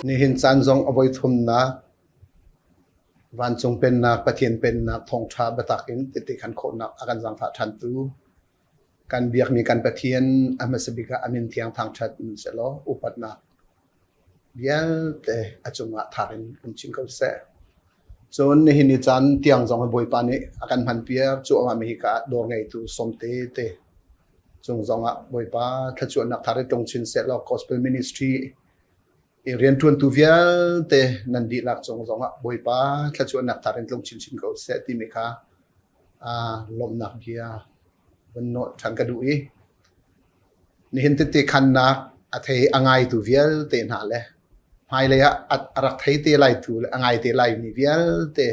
Nihin caan zong a voithumnak vancung pennak Pathian pennak thawngṭha biatak in tehte khan khawhnak a kan zaangfah ṭhantu kan biakmi kan Pathian a hmasa bik ah a min thiang thangṭhat in sehlaw upatnak vialte a cungah thar in um chin ko seh. Cun nihin ni caan tiang zong hi Bawipa nih a kan hmanpiak cuahmah mi hika ah dawr ngeitu Sawmte te cung zongah Bawipa thluachuahnak thar i tlung chin sehlaw Gospel Ministry i rianṭuantu vialte nan dihlak cung zongah Bawipa thluachuahnak thar in tlung chinchin ko seh timi kha aa lawmhnak bia vun nawh ṭhan ka duh i nihin tete khannak a thei a ngaitu vialte hna le hmailei ah a rak thei te laitu le a ngai te laimi vialte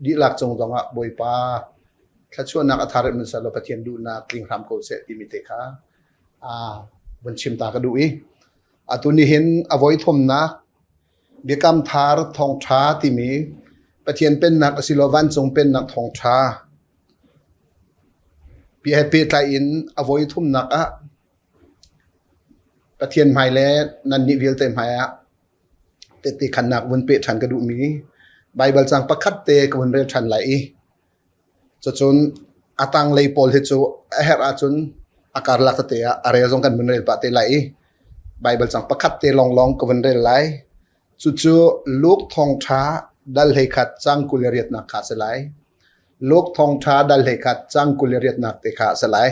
dihlak cung zongah Bawipa thluachuahnak a thar in selaw Pathian duhnak tling hram ko seh timi te kha aa vun chim ta ka duh i atu nihin a voi thumnak Biakam Thar Thawngṭha timi Pathian Pennak asiloah vancung Pennak Thawngṭha bia he pehtlai in a voi thumnak ah Pathian hmai le nannih vialte hmai ah tehte khannak vun peh ṭhan ka duhmi Baibal caang pakhat te ka vun rel ṭhan lai i Cucun a tanglei pawl hi cu a herh ahcun a karlak tete ah a rel zong kan vun rel pah te lai i Baibal cang pakhat te lawnglawng ka vun rel lai. Cucu Luke thawngṭha dal 11 cang 28nak kha a si lai. Luke thawngṭha dal 11 cang 28nak te kha a si lai.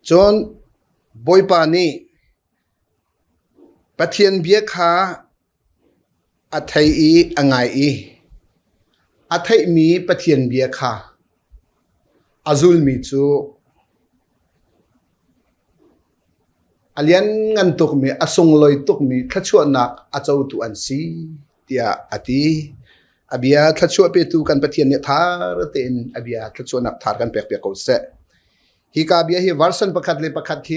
Cun Bawipa nih Pathian bia kha a thei i a ngai i a theihmi Pathian bia kha a zulmi cu a lianngan tukmi, a sunglawi tukmi thluachuahnak a cotu an si tiah a ti. A bia thluachuah petu kan Pathian nih thar tein a bia thluachuahnak thar kan pekpiak ko seh. Hika bia hi version pakhat le pakhat hi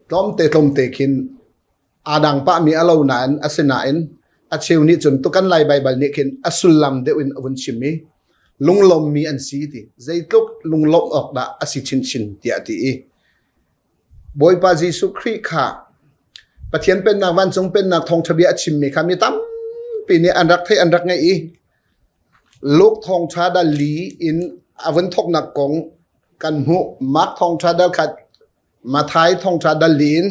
tlawmte tlawmte khin aa dang pahmi a lo nain asinain a cheu nih cun tukan Lai Baibal nih khin a sullam deuh in a vun chim i lunglawmmi an si ti zeitluk lunglawmh awk dah a si chinchin tiah a ti i Bawipa Jesuh Khrih kha Pathian pennak vancung pennak thawngṭha bia a chimmi kha mi tampi nih an rak theih an rak ngaih i Luke thawngṭha dal li in a vun thawknak kong kan hmuh. Mark thawngṭha dal khat, Matthai thawngṭha dal li in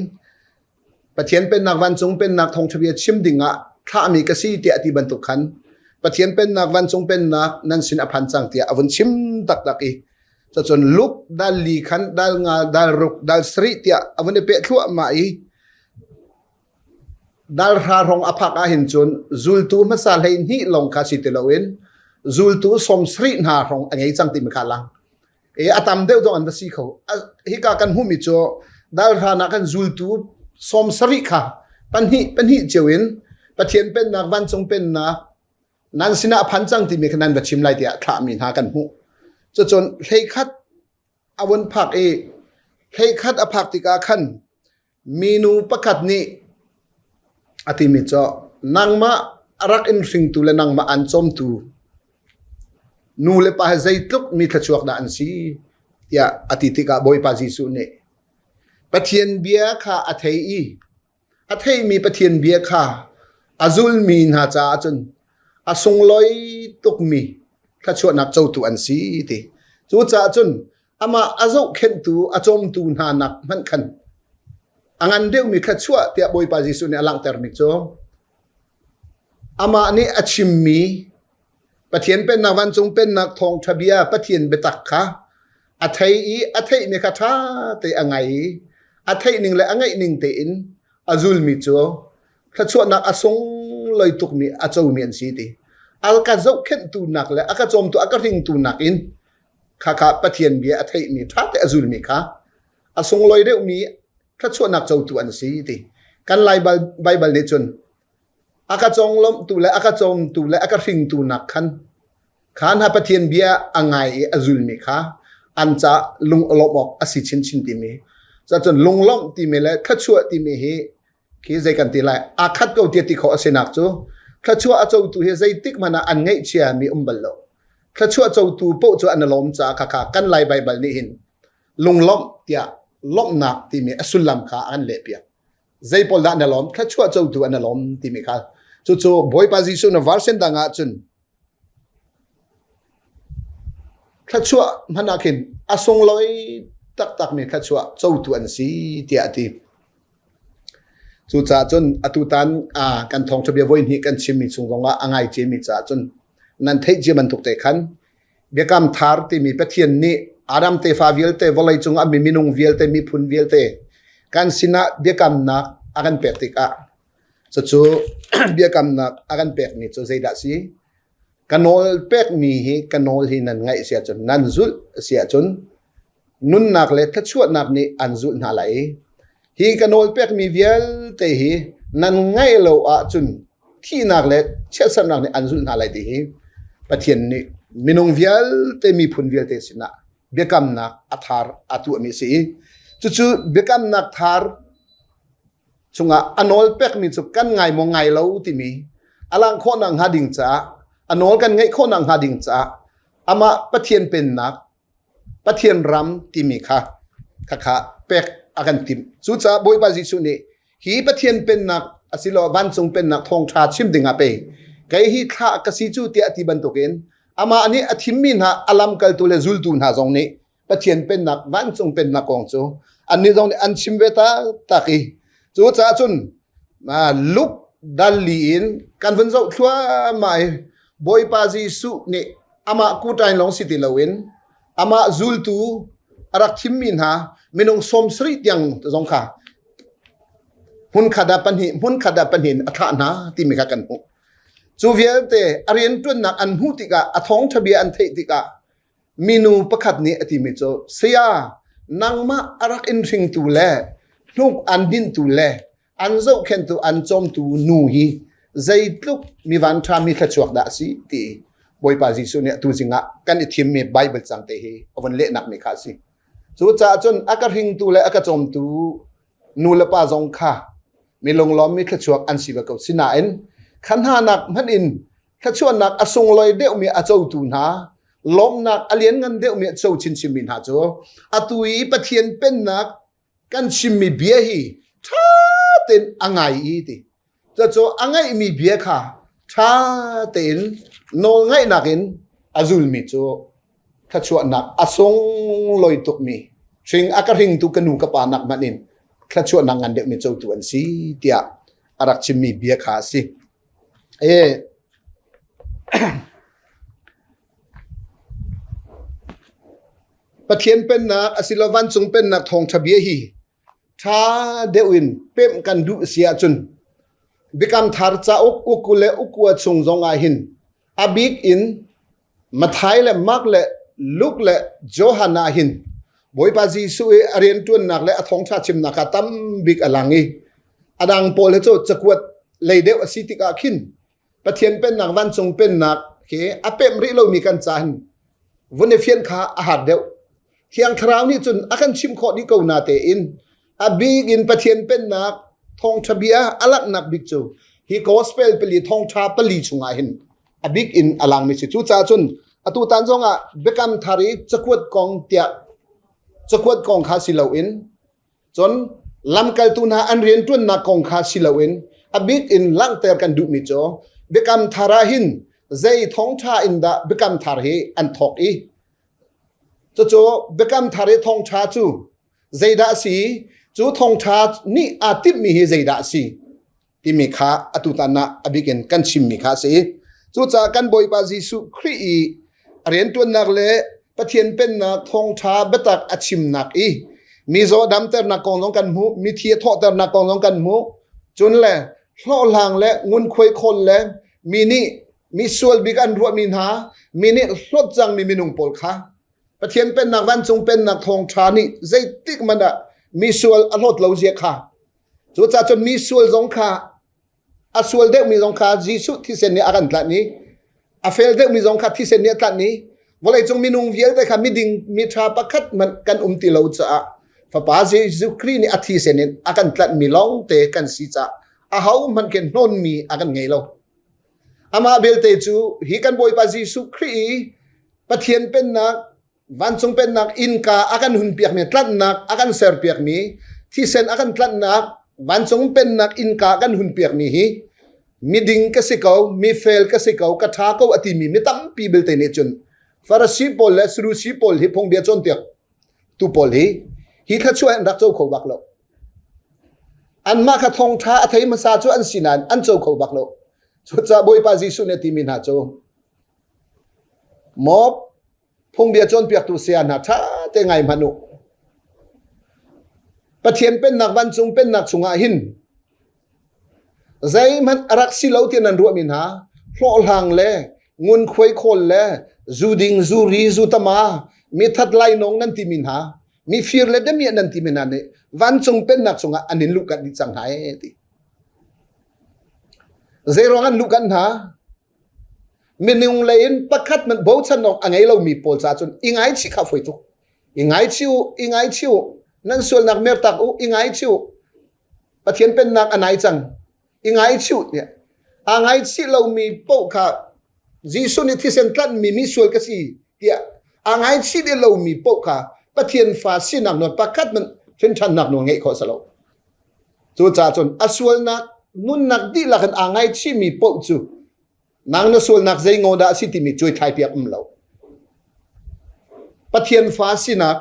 Pathian Pennak vancung Pennak thawngṭha bia chim dingah thlahmi ka si tiah a ti bantuk khan Pathian Pennak vancung Pennak nan sin a phan cang tiah a vun chim taktak i cucun Luke dal li khan dal nga dal ruk dal sarih tiah a vun i peh thluahmah i Dal hra hrawng a phak ahhin cun zultu hmasa 12 lawng kha si ti loin zultu 70 hna hrawng a ngei cang timi kha a lang. E a tam deuh zong an va si kho. Hika kan hmuhmi cu dal hra nak kan zultu 70 kha pahnih pahnih cio in Pathian pennak vancung pennak nan sinah a phan cang timi kha nan va chim lai tiah thlahmi hna kan hmuh. Cucun 11 a vun phak i 11 a phak tikah khan Minu pakhat nih a timi cu nangmah a rak in hringtu le nangmah an cawmtu nu le pa he zeitluk mi thluachuak dah an si tiah a ti tikah Bawipa Jesuh nih Pathian bia kha a thei i a theimi Pathian bia kha a zulmi hna caah cun a sunglawi tukmi thluachuahnak cotu an si ti. Cucaah cun amah a zohkhenhtu a cawmtu hna nak hmanh khan a ngan deuhmi thluachuah tiah Bawipa Jesuh nih a langhtermi cu amah nih a chimmi Pathian pennak vancung pennak thawngṭha bia Pathian biatak kha a thei i a theihmi kha ṭha te a ngai i a theih ning le a ngaih ning tein a zulmi cu thluachuahnak a sunglawi tukmi a comi an si ti a ka zohkhenhtu nak le a ka cawmtu a ka hringtu nakin Khakha Pathian bia a theihmi ṭha te a zulmi kha a sunglawi deuhmi thluachuahnak cotu an si ti. Kan Lai Baibal nih cun a ka conglawmhtu le a ka cawmtu le a ka hringtu nak khan kha hna Pathian bia a ngai i a zulmi kha an ca lunglawmh awk a si chinchin timi. Cun lunglawmh timi le thluachuah timi hi khi zei kan ti lai aa khat ko tiah ti khawh a sinak cu thluachuah a cotu hi zeitik hmanh ah an ngaihchia mi um bal lo. Thluachuah cotu paoh cu an i lawm caah khakha kan Lai Baibal nih hin lunglawmh tiah lawmhnak timi a sullam kha an lehpiak. Zei pawl dah an i lawm? Thluachuah cotu an i lawm timi kha. Cucu Bawipa Jesuh na version dang ah cun thluachuah hmanh ah khin a sunglawi taktakmi thluachuah cotu an si tiah a ti. Cucaah cun atutan kan thawngṭha bia voihnih kan chimmi chung zongah a ngai ciami caah cun nan theih cia bantuk te khan Biakam Thar timi Pathian nih Adam tefa vialte vawleicung ah mi minung vialte miphun vialte kan sinah biakamnak a kan pek tikah cucu biakamnak a kan pekmi cu zeidah a si? Ka nawl pekmi hi ka nawl hi nan ngaih si ahcun nan zulh a si ahcun nunnak le thluachuahnak nih an zulh hna lai i hi ka nawl pekmi vialte hi nan ngaih lo ahcun thihnak le chiatsernak nih an zulh hna lai ti hi Pathian nih minung vialte miphun vialte sinah biakamnak a thar a tuahmi a si i cucu biakamnak thar chungah a nawl pekmi cu kan ngai maw ngai lo timi a langh khawhnak hnga ding caah a nawl kan ngeih khawhnak hnga ding caah amah Pathian pennak Pathian ram timi kha khakha pek a kan timh. Cucaah Bawipa Jesuh nih hi Pathian pennak asiloah vancung pennak thawngṭha chim dingah pei kei hi thlah ka si cu tiah a ti bantukin amah nih a thimmi hna a lamkaltu le zultu hna zong nih Pathian pennak vancung pennak kong cu annih zong nih an chim ve taktak i cucaah cun Luke dal li in kan vun zoh thluahmah i Bawipa Jesuh nih amah kuṭain lawng si ti loin amah zultu a rak thimmi hna minung 70 tiang zong kha hmunkhat ah pahnih hmunkhat ah pahnih in a thlah hna timi kha kan hmuh. Cu vialte a rianṭuannak an hmuh tikah a thawngṭha bia an theih tikah minu pakhat nih a timi cu saya nangmah a rak in hringtu le hnuk an dinhtu le an zohkhenhtu an cawmtu nu hi zeitluk mi vanṭha mi thluachuak dah a si ti Bawipa Jesuh nih atu zing ah kan i thimmi Bible cang te hi a vun lehnak mi kha a si. Cucaah cun a ka hringtu le a ka cawmtu nu le pa zong kha mi lunglawm mi thluachuak an si ve ko. Sinain kha hna nak hmanh in thluachuahnak a sunglawi deuhmi a cotu hna lawmhnak a lianngan deuhmi a co chinchinmi hna cu atu i Pathian pennak kan chimmi bia hi ṭha tein a ngai i ti cucu a ngaihmi bia kha ṭha tein nawlngaihnak in a zulmi cu thluachuahnak a sunglawi tukmi hring a ka hringtu ka nu ka pa nak hmanh in thluachuahnak ngan deuhmi cotu an si tiah a rak chimmi bia kha a si. E Pathian pennak asilo vancung pennak thawngṭha bia hi ṭha deuh in pemh kan duh si ahcun Biakam Thar cauk uk le ukua chung zong ah hin a bik in Matthai le Mark le Luke le Johan ah hin Bawipa Jesuh i a rianṭuannak le a thawngṭha chimnak kha tam bik a lang i a dang pawl hi cu cakuat lei deuh a si tikah khin Pathian pennak vancung pennak khi a pemh rih lomi kan ca hin vun i fian kha a har deuh. Thiang Thlarau nih cun a kan chimh khawh dih ko na tein a bik in Pathian pennak thawngṭha bia a langhnak bik cu hi gospel pali thawngṭha pali chungah hin a bik in a langmi si. Cucaah cun atu tan zongah biakam thar i cakuat kong tiah cakuat kong kha si loin Cun lamkaltu hna an rianṭuannak kong kha si loin a bik in langhter kan duhmi cu Biakam Thar ah hin zei thawngṭha in dah Biakam Thar hi an thawk i cucu Biakam Thar i thawngṭha cu zeidah a si cu thawngṭha nih aa timhmi hi zeidah a si timi kha atutan ah a bik in kan chimmi kha a si. Cucaah kan Bawipa Jesuh Khrih i a rianṭuannak le Pathian pennak thawngṭha biatak a chimnak i mizaw damternak kong zong kan hmuh, mithi a thawhternak kong zong kan hmuh. Cun le hlawhhlang le ngunkhuai khawl le mi nih mi sual bik an ruahmi hna, mi nih hlawt cangmi minung pawl kha Pathian pennak vancung pennak thawngṭha nih zeitik hmanh ah mi sual a hlawt lo zia kha Cucaah cun mi sual zong kha a sual deuhmi zong kha Jesuh thisen nih a kan tlanh i a fel deuhmi zong kha thisen nih a tlanh i vawleicung minung vialte kha miding miṭha pakhat hmanh kan um ti lo caah Fapa Jesuh Khrih nih a thisen in a kan tlanhmi lawngte kan si caah ahohmanh khin hnawnmi a kan ngei lo. Amah belte cu hi kan Bawipa Jesuh Khrih i Pathian pennak, vancung pennak innka a kan hunpiakmi, tlanhnak a kan serpiakmi, thisen a kan tlanhnak, vancung pennak innka a kan hunpiakmi hi miding ka si ko, mifel ka si ko, ka ṭha ko a timi mi tampi belte nih cun Farasi pawl le Sadusi pawl hi phungbia cawnpiak tu pawl hi hi thluachuah an rak co kho bak lo. Anmah kha thawngṭha a thei hmasa cu an si nain an co kho bak lo. Cucaah Bawipa Jesuh nih a timi hna cu Maw phungbia cawnpiaktu saya hna ṭha te ngai hmanh u. Pathian pennak vancung pennak chungah hin zeihmanh a rak si lo tiah nan ruahmi hna hlawhhlang le ngunkhuai khawl le zu ding zu ri zu tama mi that lainawng nan timi hna mi fir le damiah nan timi hna nih vancung pennak chungah an in luhkanh dih cang hna ee ti. Zeiruang an luhkanh hna? Minung lei in pakhat hmanh bochan awk a ngei lomi pawl caah cun i ngaichih kha a fawi tuk. I ngaichih u, i ngaichih u. Nan sualnak mertak u, i ngaichih u. Pathian pennak a nai cang. I ngaichih u tiah. Aa ngaichih lomi paoh kha Jesuh nih thisen tlanhmi mi sual ka si tiah aa ngaichih dih lomi paoh kha Pathian fa sinak nawl pakhat hmanh hrinṭhannak nawl ngeih khawh a si lo. Cucaah cun a sualnak nunnak dihlak in aa ngaichihmi paoh cu nang na sualnak zei ngaw dah a si timi cuaithlai piak um lo. Pathian fa sinak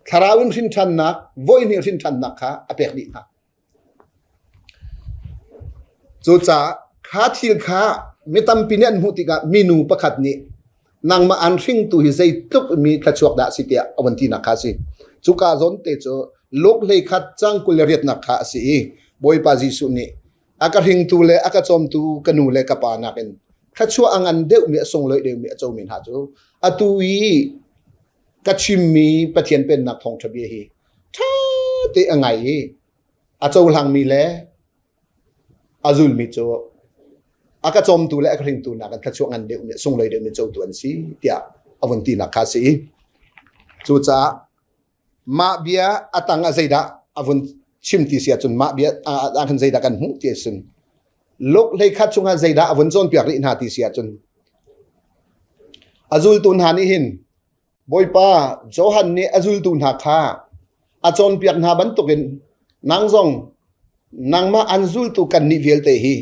thlarau in hrinṭhannak voihnih hrinṭhannak kha a pek dih hna. Cucaah kha thil kha mi tampi nih an hmuh tikah minu pakhat nih nangmah an hringtu hi zeitluk mi thluachuak dah a si tiah a von tinak kha a si. Cuka zawn te cu Luke 11 cang 28nak kha a si i Bawipa Jesuh nih a ka hringtu le a ka cawmtu ka nu le ka pa nakin thluachuah a ngan deuhmi a sunglawi deuhmi a comi hna cu atu i ka chimmi Pathian Pennak thawngṭha bia hi ṭha te a ngai i a cohlangmi le a zulmi cu a ka cawmtu le a ka hringtu nakin thluachuah ngan deuhmi sunglawi deuhmi cotu an si tiah a vun tinak kha a si. Cucaah mah bia a tang ah zeidah a vun chim ti si ahcun mah bia ah khan zeidah kan hmuh ti a si. Luke 11 chungah zeidah a vun cawnpiak rih hna ti si ahcun a zultu hna nih hin Bawipa Johan nih a zultu hna kha a cawnpiak hna bantukin nang zong nangmah an zultu kannih vialte hi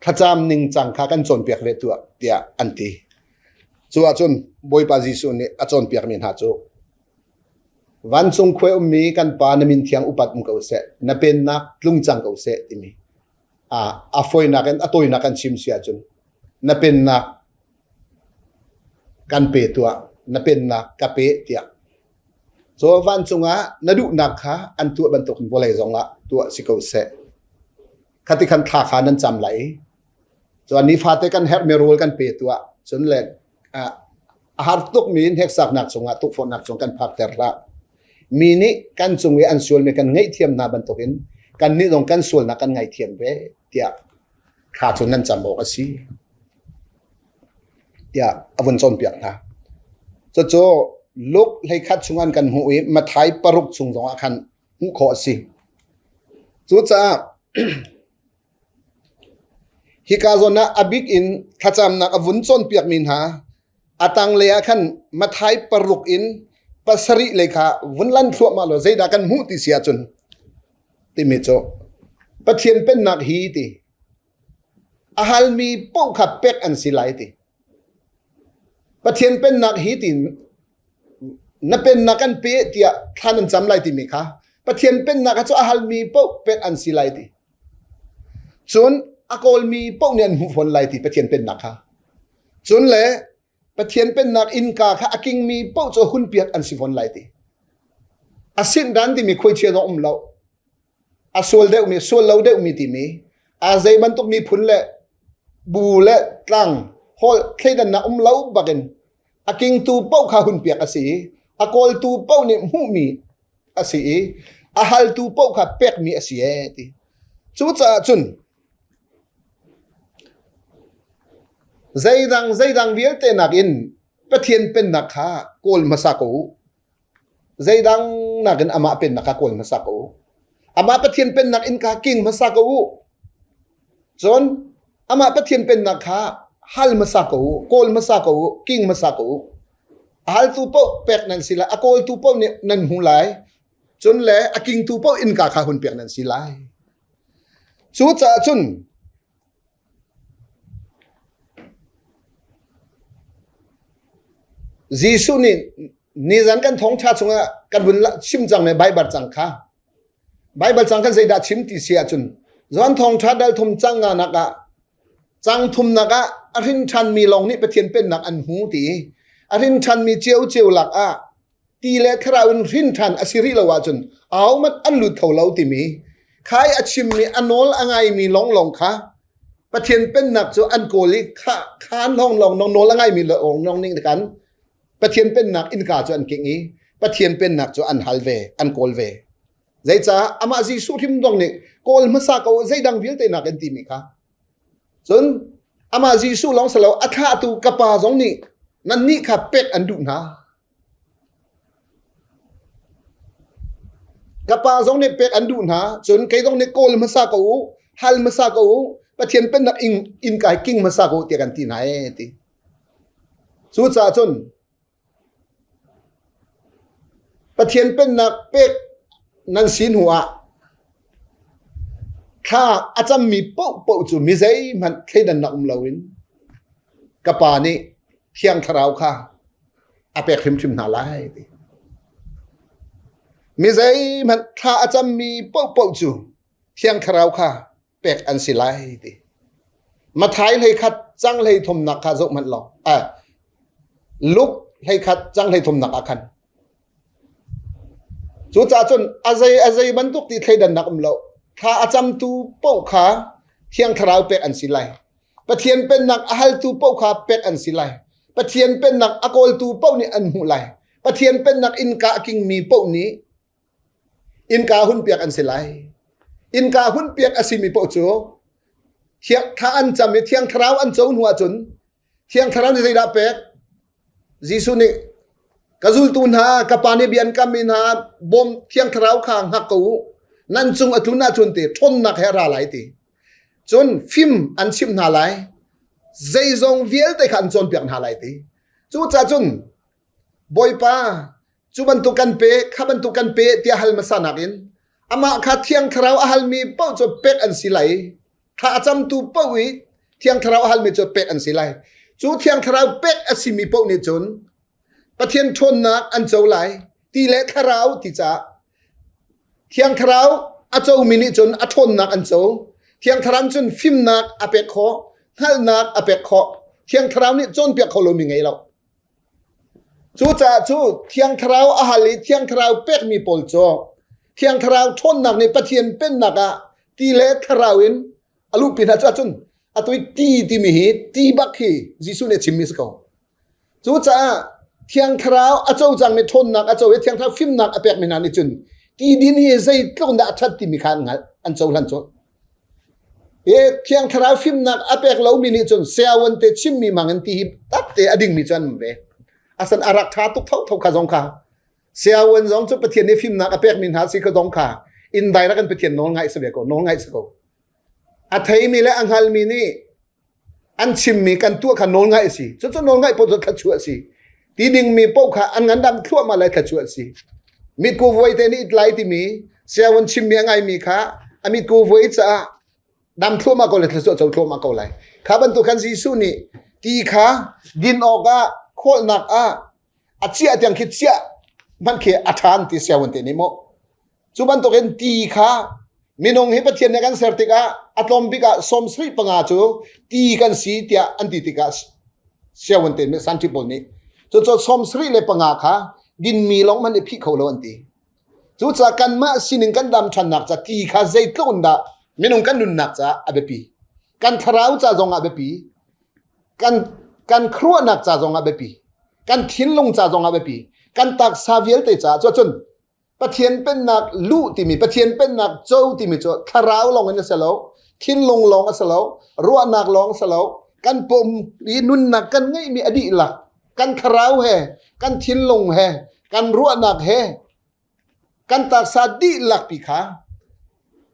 thlacam ningcang kha kan cawnpiak ve tuah tiah an ti. Cu ahcun Bawipa Jesuh nih a cawnpiakmi hna cu vancung khuai ummi kan Pa na min thiang upat um ko seh, na pennak tlung cang ko seh timi a fawinak in a tawinak kan chim si ahcun na pennak kan pe tuah, na pennak ka pe tiah. Cu vancung ah na duhnak kha an tuah bantukin vawlei zong ah tuah si ko seh. Khati khan thla kha nan cam lai. Cun nifate kan herhmi rawl kan pe tuah. Cun le a har tukmi hneksaknak cungah tukforhnak cung kan phakter hlah. Mi nih kan cung i an sualmi kan ngaihthiam hna bantukin kannih zong kan sualnak kan ngaithiam ve tiah thla cu nan cam awk a si tiah a vun cawnpiak hna. Cucu Luke 11 chung an kan hmuh i Matthai 6 chung zongah khan hmuh khawh a si. Cucaah hika zawn ah a bik in thlacamnak a vun cawnpiakmi hna a tanglei ah khan Matthai 6 in 7 lei kha vun lan thluahmah law zeidah kan hmuh ti si ahcun timi cu Pathian pennak hi ti a halmi paoh kha pek an si lai ti. Pathian pennak hi ti na pennak kan pe tiah thla nan cam lai timi kha Pathian pennak cu a halmi paoh pek an si lai ti. Cun a kawlmi paoh nih an hmuh fawn lai ti Pathian pennak kha. Cun le Pathian pennak innka kha a kingmi paoh cu hunpiak an si fawn lai ti. A sinh dan timi khuaichia zong um lo. A sual deuhmi, sual lo deuhmi timi a zei bantuk miphun le bu le tlang holh thleidannak um lo bakin a kingtu paoh kha hunpiak a si i a kawltu paoh nih hmuhmi a si i a haltu paoh kha pekmi a si ee ti. Cucaah cun zeidang zeidang vialte nakin Pathian pennak kha kawl hmasa ko u. Zeidang nakin amah pennak kha kawl hmasa ko u. Amah Pathian pennak innka king hmasa ko u. Cun amah Pathian pennak kha Hal hmasa ko u, kawl hmasa ko u, king hmasa ko u. A haltu paoh pek nan si lai, a kawltu paoh nih nan hmu lai. Cun le a kingtu paoh innka kha hun piak nan si lai. Cucaah cun Jesuh nih nizan kan thawngṭha chungah kan vun chim cang le Baibal cang kha Baibal cang kan zeidah chim ti si ahcun Johan thawngṭha dal thum cang nga nak ah cang thumnak ah a hrin ṭhanmi lawng nih Pathian pennak an hmu ti a hrin ṭhanmi ciocio lak ah ti le thlarau in hrin ṭhan a si rih lo ahcun ahohmanh an lut kho lo timi khai a chimmi a nawl a ngaimi lawnglawng kha Pathian pennak cu an kawl i kha khan lawnglawng nawl a ngaimi lawnglawng ning kan Pathian pennak innka cu an kingh i Pathian pennak cu an hal ve an kawl ve. Zeicah amah Jesuh hrim dong nih kawl hmasa ko zeidang vialte nak in timi kha. Cun amah Jesuh lawng si lo a thlahtu ka pa zong nih nannih kha pek an duh hna. Ka pa zong nih pek an duh hna. Cun kei zong nih kawl hmasa ko u, hal hmasa ko u, Pathian pennak inn innka hi king hmasa ko u tiah kan ti hna ee ti. Cucaah cun Pathian pennak pek nan si hnu ah thla a cammi paohpaoh cu mi zeihmanh thleidannak um loin ka Pa nih Thiang Thlarau kha a pek hrimhrim hna lai ti. Mi zeihmanh thla a cammi paohpaoh cu Thiang Thlarau kha pek an si lai ti. Mathai hlei khat cang hlei thumnak kha zoh hmanh law. Eh, Luke hlei khat cang hlei thumnak ah khan. Cucaah cun a zei a zei bantuk ti thleidannak um lo. Thla a camtu paoh kha Thiang Thlarau pek an si lai. Pathian pennak a haltu paoh kha pek an si lai. Pathian pennak a kawltu paoh nih an hmuh lai. Pathian pennak innka a kingmi paoh nih Innka hunpiak an si lai. Innka hunpiak a simi paoh cu thiang thla an cam i Thiang Thlarau an co hnu ahcun Thiang Thlarau nih zeidah pek? Jesuh nih ka zultu hna ka pa nih bia an kammi hna bawm Thiang Thlarau kha hngak ko u. Nan cung a tlun ahcun ti ṭhawnnak he a ra lai ti. Cun fim an chimh hna lai. Zeizong vialte kha an cawnpiak hna lai ti. Cucaah cun Bawipa cu bantuk kan pe kha bantuk kan pe tiah hal hmasa nakin amah kha Thiang Thlarau a halmi paoh cu pek an si lai. Thla a camtu paoh i Thiang Thlarau a halmi cu pek an si lai. Cu Thiang Thlarau pek a simi paoh nih cun Pathian ṭhawnnak an co lai ti le Thlarau ti caah Thiang Thlarau a comi nih cun a ṭhawnnak an co. Thiang Thlarau cun fimnak a pek khawh, hngalhnak a pek khawh. Thiang Thlarau nih cawnpiak kho lomi ngei lo. Cucaah cu Thiang Thlarau a hal i Thiang Thlarau pekmi pawl cu Thiang Thlarau ṭhawnnak nih Pathian pennak ah ti le Thlarau in a luhpi hna. Cuahcun atu i ti timi hi ti bak hi Jesuh nih a chimmi a si ko. Cucaah Thiang Thlarau a co cangmi ṭhawnnak a co i Thiang Thlarau fimnak a pekmi hna nih cun ti din hi zeitluk in dah a ṭhat timi kha an hngalh, an cohlan colh. Thiang Thlarau fimnak a pek lomi nih cun siawan te chimmi hmang in ti hi tak te a dingmi cu an um ve. Asan a rak ṭha tuk thotho kha zong kha. Siawan zong cu Pathian nih fimnak a pekmi hna si kha zong kha indirect in Pathian nawl ngaih si ve ko, nawl ngaih si ko. A theimi le a hngalmi nih an chimmi kan tuah kha nawl ngaih a si. Cucu nawl ngaih paoh cu thluachuah a si. Ti dingmi paoh kha an ngandam thluahmah lai thluachuah a si. Mitku vuai te nih it lai timi sianginn chimmi a ngaimi kha a mitku vuai caah dam thluahmah ko le thluachuah co thluahmah ko lai. Kha bantuk khan Jesuh nih ti kha din awkah khawlnak ah a ciah tiang khi ciah hmanh khi a ṭha an ti sianginn te nih maw Cu bantukin ti kha minung hi Pathian nih kan ser tikah a tlawm bik ah 75 cu ti kan si tiah an ti tikah siawan te sanṭi pawl nih cucu 75 kha dinmi lawng hmanh i phih kho lo an ti. Cucaah kanmah sining kan dam ṭhannak ca ti kha zeitluk in dah minung kan nunnak caah a biapi. Kan thlarau ca zong ah biapi. Kan kan khuaruahnak ca zong ah biapi. Kan thinlung ca zong ah biapi. Kan taksa vialte caah cuacun Pathian pennak luh timi Pathian pennak co timi cu thlarau lawng in a si lo thinlung lawng a si lo ruahnak lawng a si lo kan pum i nunnak kan ngeihmi a dihlak kan thlarau he kan thinlung he kan ruahnak he kan taksa dihlak pi kha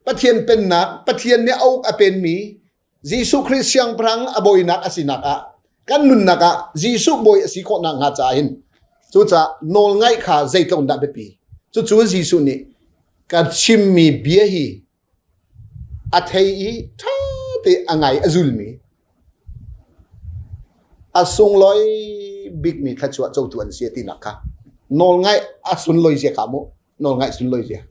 Pathian pennak Pathian nih a uk a penmi. Jesuh Khrih siangpahrang a bawinak a sinak ah kan nunnak ah Jesuh bawi a si khawh nakhnga caah hin cucaah nawlngaih kha zeitluk dah biapi. Cucu Jesuh nih ka chimmi bia hi a thei i ṭha te a ngai a zulmi a sunglawi bikmi thluachuah cotu an si tinak kha nawlngaih a sunlawi zia kha mu nawlngaih sunlawi zia.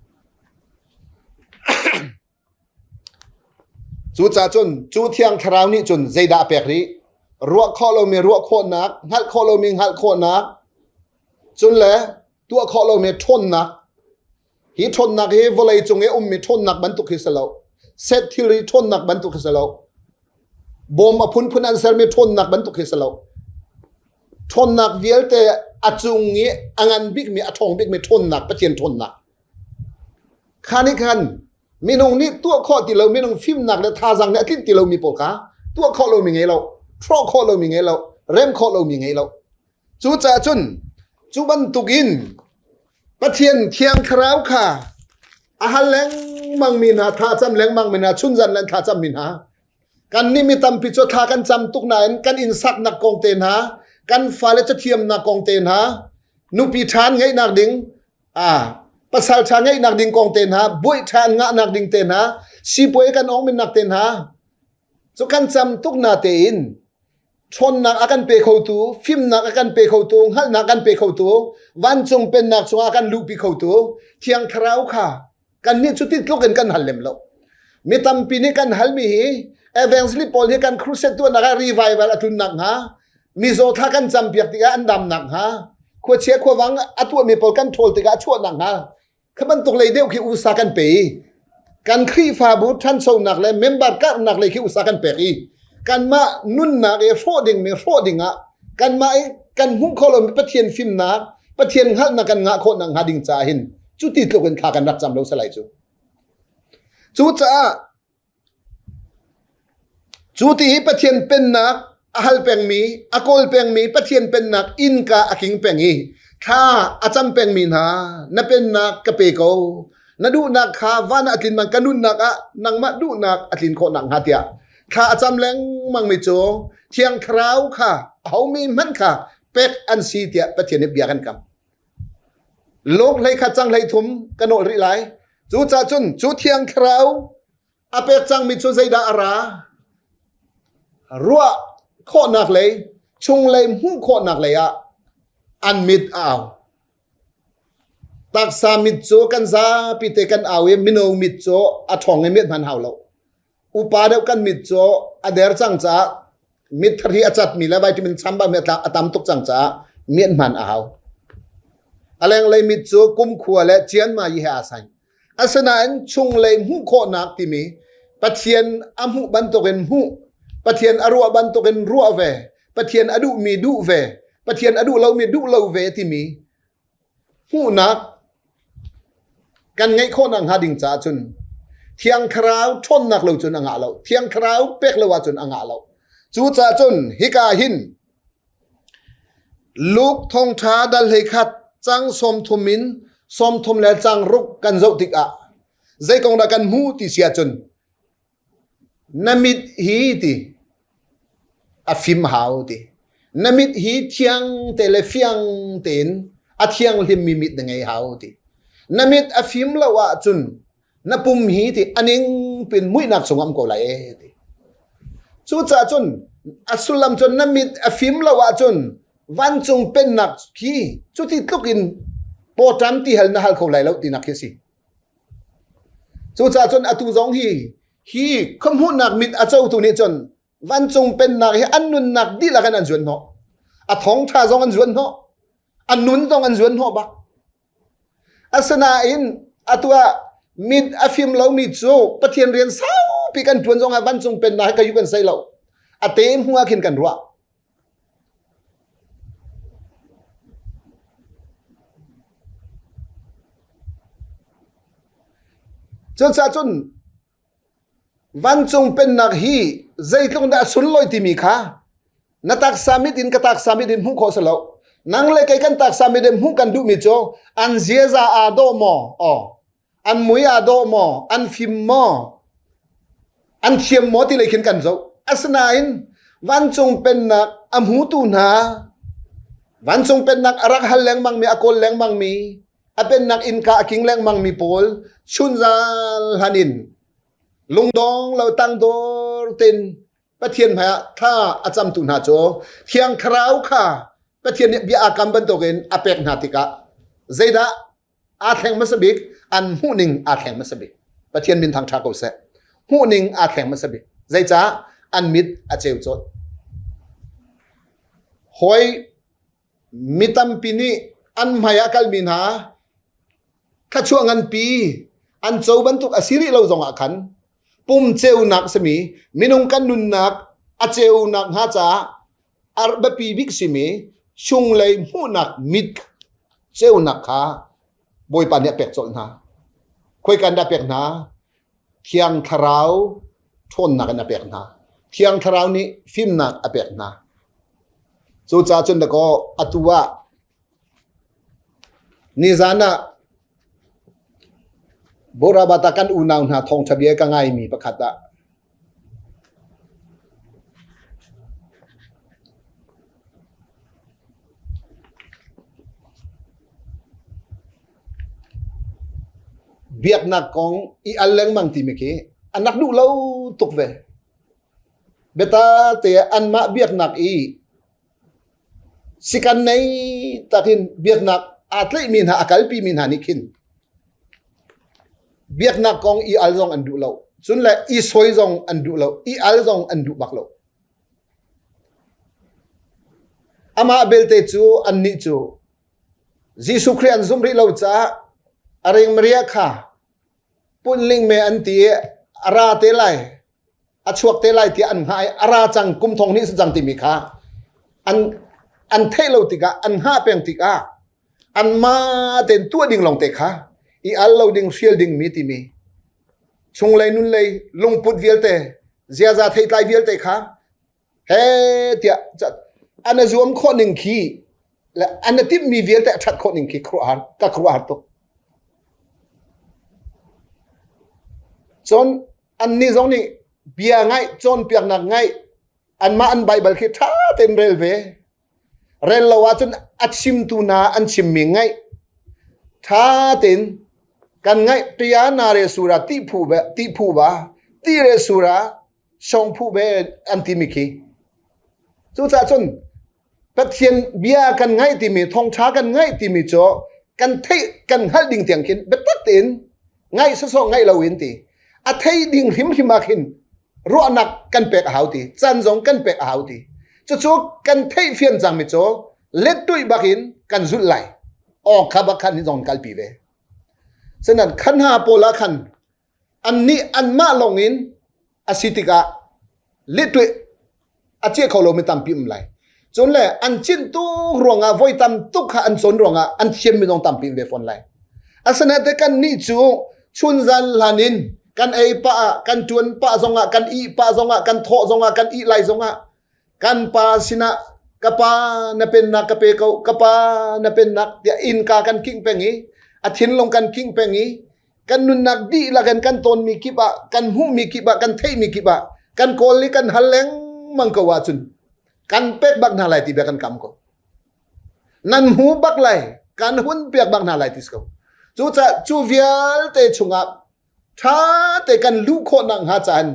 Cucaah cun cu Thiang Thlarau nih cun zeidah a pek rih? Ruah khawh lomi ruah khawhnak, hngalh khawh lomi hngalh khawhnak, cun le tuah khawh lomi ṭhawnnak. Hi ṭhawnnak hi vawlei cung i a ummi ṭhawnnak bantuk hi si lo. Set thilri ṭhawnnak bantuk hi si lo. Bawm a phunphun an sermi ṭhawnnak bantuk hi si lo. Ṭhawnnak vialte a cung i a ngan bikmi, a ṭhawng bikmi ṭhawnnak, Pathian ṭhawnnak. Kha nih khan minung nih tuah khawh ti lo minung fimnak le thazaang nih a tlinh ti lomi pawl kha tuah khawh lomi ngei lo, hrawh khawh lomi ngei lo, rem khawh lomi ngei lo. Cucaah cun cu bantukin Pathian Thiang Thlarau kha a hal lengmangmi hna, thlacam lengmangmi hna, chunzan le thlacammi hna, kannih mi tampi cu thla kan cam tuk nain kan inn saknak kong te hna, kan fale cathiamnak kong te hna, nupi ṭha ngeihnak ding, Ah, pasal ṭha ngeihnak ding kong te hna, buaih ṭha an ngahnak ding te hna, sipuai kan ong minnak te hna, cu kan cam tuk na tein ṭhawnnak a kan pe khotu, fimnak a kan pe khotu, hngalhnak a kan pe khotu, vancung pennak chungah a kan luhpi khotu, Thiang Thlarau kha kannih cu ti tluk in kan hal lem lo. Mi tampi nih kan halmi hi evangelist pawl hi kan crusade tuahnak ah revival a tlunnak hnga, mizaw thla kan campiak tikah an damnak hnga, khuachia khuavang a tuahmi pawl kan ṭhawl tikah a chuahnak hnga, kha bantuk lei deuh khi usa kan pe i kan Khrihfabu ṭhanchonak le member karhnak lei khi usa kan pek i kanmah nunnak i hrawh dingmi hrawh dingah kanmah i kan hmuh khawh lomi Pathian fimnak Pathian hngalhnak kan ngah khawh nakhnga ding caah hin cuti tluk in thla kan rak cam lo salai cu. Cucaah cu ti hi Pathian pennak a hal pengmi, a kawl pengmi Pathian pennak innka a king peng i thla a cam pengmi hna na pennak ka pe ko. Na duhnak kha van ah a tlin bang ka nunnak ah nangmah duhnak a tlin khawh nakhnga tiah thla a cam lengmangmi cu Thiang Thlarau kha ahomi hmanh kha pek an si tiah Pathian nih bia kan kam. Lung hlei khat cang hlei thum ka nawl rih lai. Cucaah cun cu Thiang Thlarau a pek cangmi cu zeidah a ra? Ruah khawhnak lei, chunglei hmuh khawhnak lei ah an mit a au. Taksa mit cu kan zapi te kan au i mino mit cu a ṭhawng i mit hman hau lo. Upa deuh kan mit cu a der cang caah mit thar hi a catmi le vitamin chambau mi a tam tuk cang caah mian hman a hau. A lenglei mit cu kumkhua le cianma yi he aa sain. Asinain chunglei hmuh khawhnak timi Pathian a hmuh bantukin hmuh, Pathian a ruah bantukin ruah ve, Pathian a duhmi duh ve, Pathian a duh lomi duh lo ve timi hmuhnak kan ngeih khawh nakhnga ding caah cun Thiang Thlarau ṭhawnnak lo cun a ngah lo. Thiang Thlarau pek lo ahcun a ngah lo. Cucaah cun hika hin Luke thawngṭha dal 11 cang 30 in 30 le cang ruk kan zoh tikah zei kong dah kan hmuh ti si ahcun Na mit hi ti a fim hau ti. Na mit hi thiang te le fiang tein a thianghlimmi mit na ngei hau ti. Na mit a fim lo ahcun na pum hi ti a ning pin muihnak chung am ko lai e ti. Cucaah cun a sullam cun na mit a fim lo ahcun vancung pennak khi cuti tluk in pawṭam ti hal na hal kho lai lo tinak khi a si. Cucaah cun atu zong hi hi khuahmuhnak mit a cotu nih cun vancung pennak hi an nunnak dihlak in an zuan hnawh. A thawngṭha zong an zuan hnawh. A nun zong an zuan hnawh bak. Asinain atu ah mit a fim lomi cu Pathian rian saupi kan ṭuan zong ah vancung pennak hi ka yu kan sei lo. A te hmu ah khin kan ruah. Cucaah cun vancung pennak hi zeitluk dah a sunlawi timi kha na taksa mit in ka taksa mit in hmuh khawh si lo. Nang le kei kan taksa mit in hmuh kan duhmi cu an ziaza aa dawh maw? Aw. An mui aa dawh maw? An fim maw? An thiam maw ti lei khin kan zoh. Asinain vancung pennak a hmutu hna vancung pennak a rak hal lengmangmi a kawl lengmangmi a pennak innka a king lengmangmi pawl chunzal hlan in lungdong lo tangdor ten Pathian hmaiah thla a camtu hna cu Thiang Thlarau kha Pathian nih bia aa kam bantukin a pek hna tikah zeidah aa thleng hmasa bik an hmuhning aa thleng hmasa bik Pathian min thang ṭha ko seh hmuhning aa thleng hmasa bik zeicah an mit a ceu cawt hawi mi tampi nih an hmai ah kalmi hna thluachuah nganpi an co bantuk a si rih lo zongah khan pum ceunak simi minung kan nunnak a ceunak hnga caah a biapi bik simi chunglei hmuhnak mit ceunak kha Bawipa nih a pek colh hna. Khoika in dah a pek hna? Thiang Thlarau ṭhawnnak in a pek hna. Thiang Thlarau nih fimnak a pek hna. Cucaah cun dakaw atu ah nizan ah Borabata kan unau hna thawngṭha bia ka ngaimi pakhat ah Biaknak kong i al lengmang timi khi an rak duh lo tuk ve. Biata te anmah biaknak i sikan nei takin biaknak aa tlaihmi hna a kalpimi hna nih khin biaknak kong i al zong an duh lo. Cun le i sawi zong an duh lo. I al zong an duh bak lo. Amah belte cu annih cu Jesuh Khrih an zumh rih lo caah a ring Maria kha punling me an ti i a ra te lai a chuak te lai tiah an hngah i a ra cang kum thong hnih si cang timi kha an an theih lo tikah an hngah peng tikah anmah tein tuah ding lawng te kha i al lo ding hrial ding mi timi chunglei nunlei lungput vialte ziaza theitlai vialte kha he tiah an a zuam khawh ning khi le an a timhmi vialte a ṭhat khawh ning khi khuaruahhar ka khuaruahhar tuk. Cun annih zong nih bia ngaih cawnpiaknak ngaih anmah an Baibal khi ṭha tein rel ve. Rel lo ahcun a chimtu hna an chimmi ngaih ṭha tein kan ngaih tia na re sura ti phu ti phu ba ti re sura song phu be an timi khi. Cucaah cun Pathian bia kan ngaih timi thawngṭha kan ngaih timi cu kan theih kan hngalh ding tiang khin biatak tein ngaih sawsawh ngaih loin ti a thei ding hrimhrim ah khin ruahnak kan pek a hau ti caan zong kan pek a hau ti cucu kan theih fian cangmi cu lettuih bak in kan zulh lai aw kha bak khan hi zong kalpi ve senan khan ha pawl ah khan annih anmah lawng in a si tikah lehtuih a ciah kho lomi tampi um lai. Cun le an cinh tuk ruangah voi tam tuk kha an cawn ruangah an thiammi zong tampi um ve fawn lai. Asinain te kan nih cu chunzan hlan in kan ei pah ah kan ṭuan pah zongah kan ih pah zongah kan thawh zongah kan ih lai zongah kan pa sinah ka pa na pennak ka pe ko ka pa na pennak tiah innka kan kingh peng i a thinlung kan kingh peng i kan nunnak dihlak in kan tawnmi kip ah kan hmuhmi kip ah kan theihmi kip ah kan kawl i kan hal lengmang ko ahcun kan pek bak hna lai ti bia kan kam ko nan hmu bak lai kan hun piak bak hna lai ti ko cucaah cu vialte chungah ṭha te kan luh khawh nak hnga caan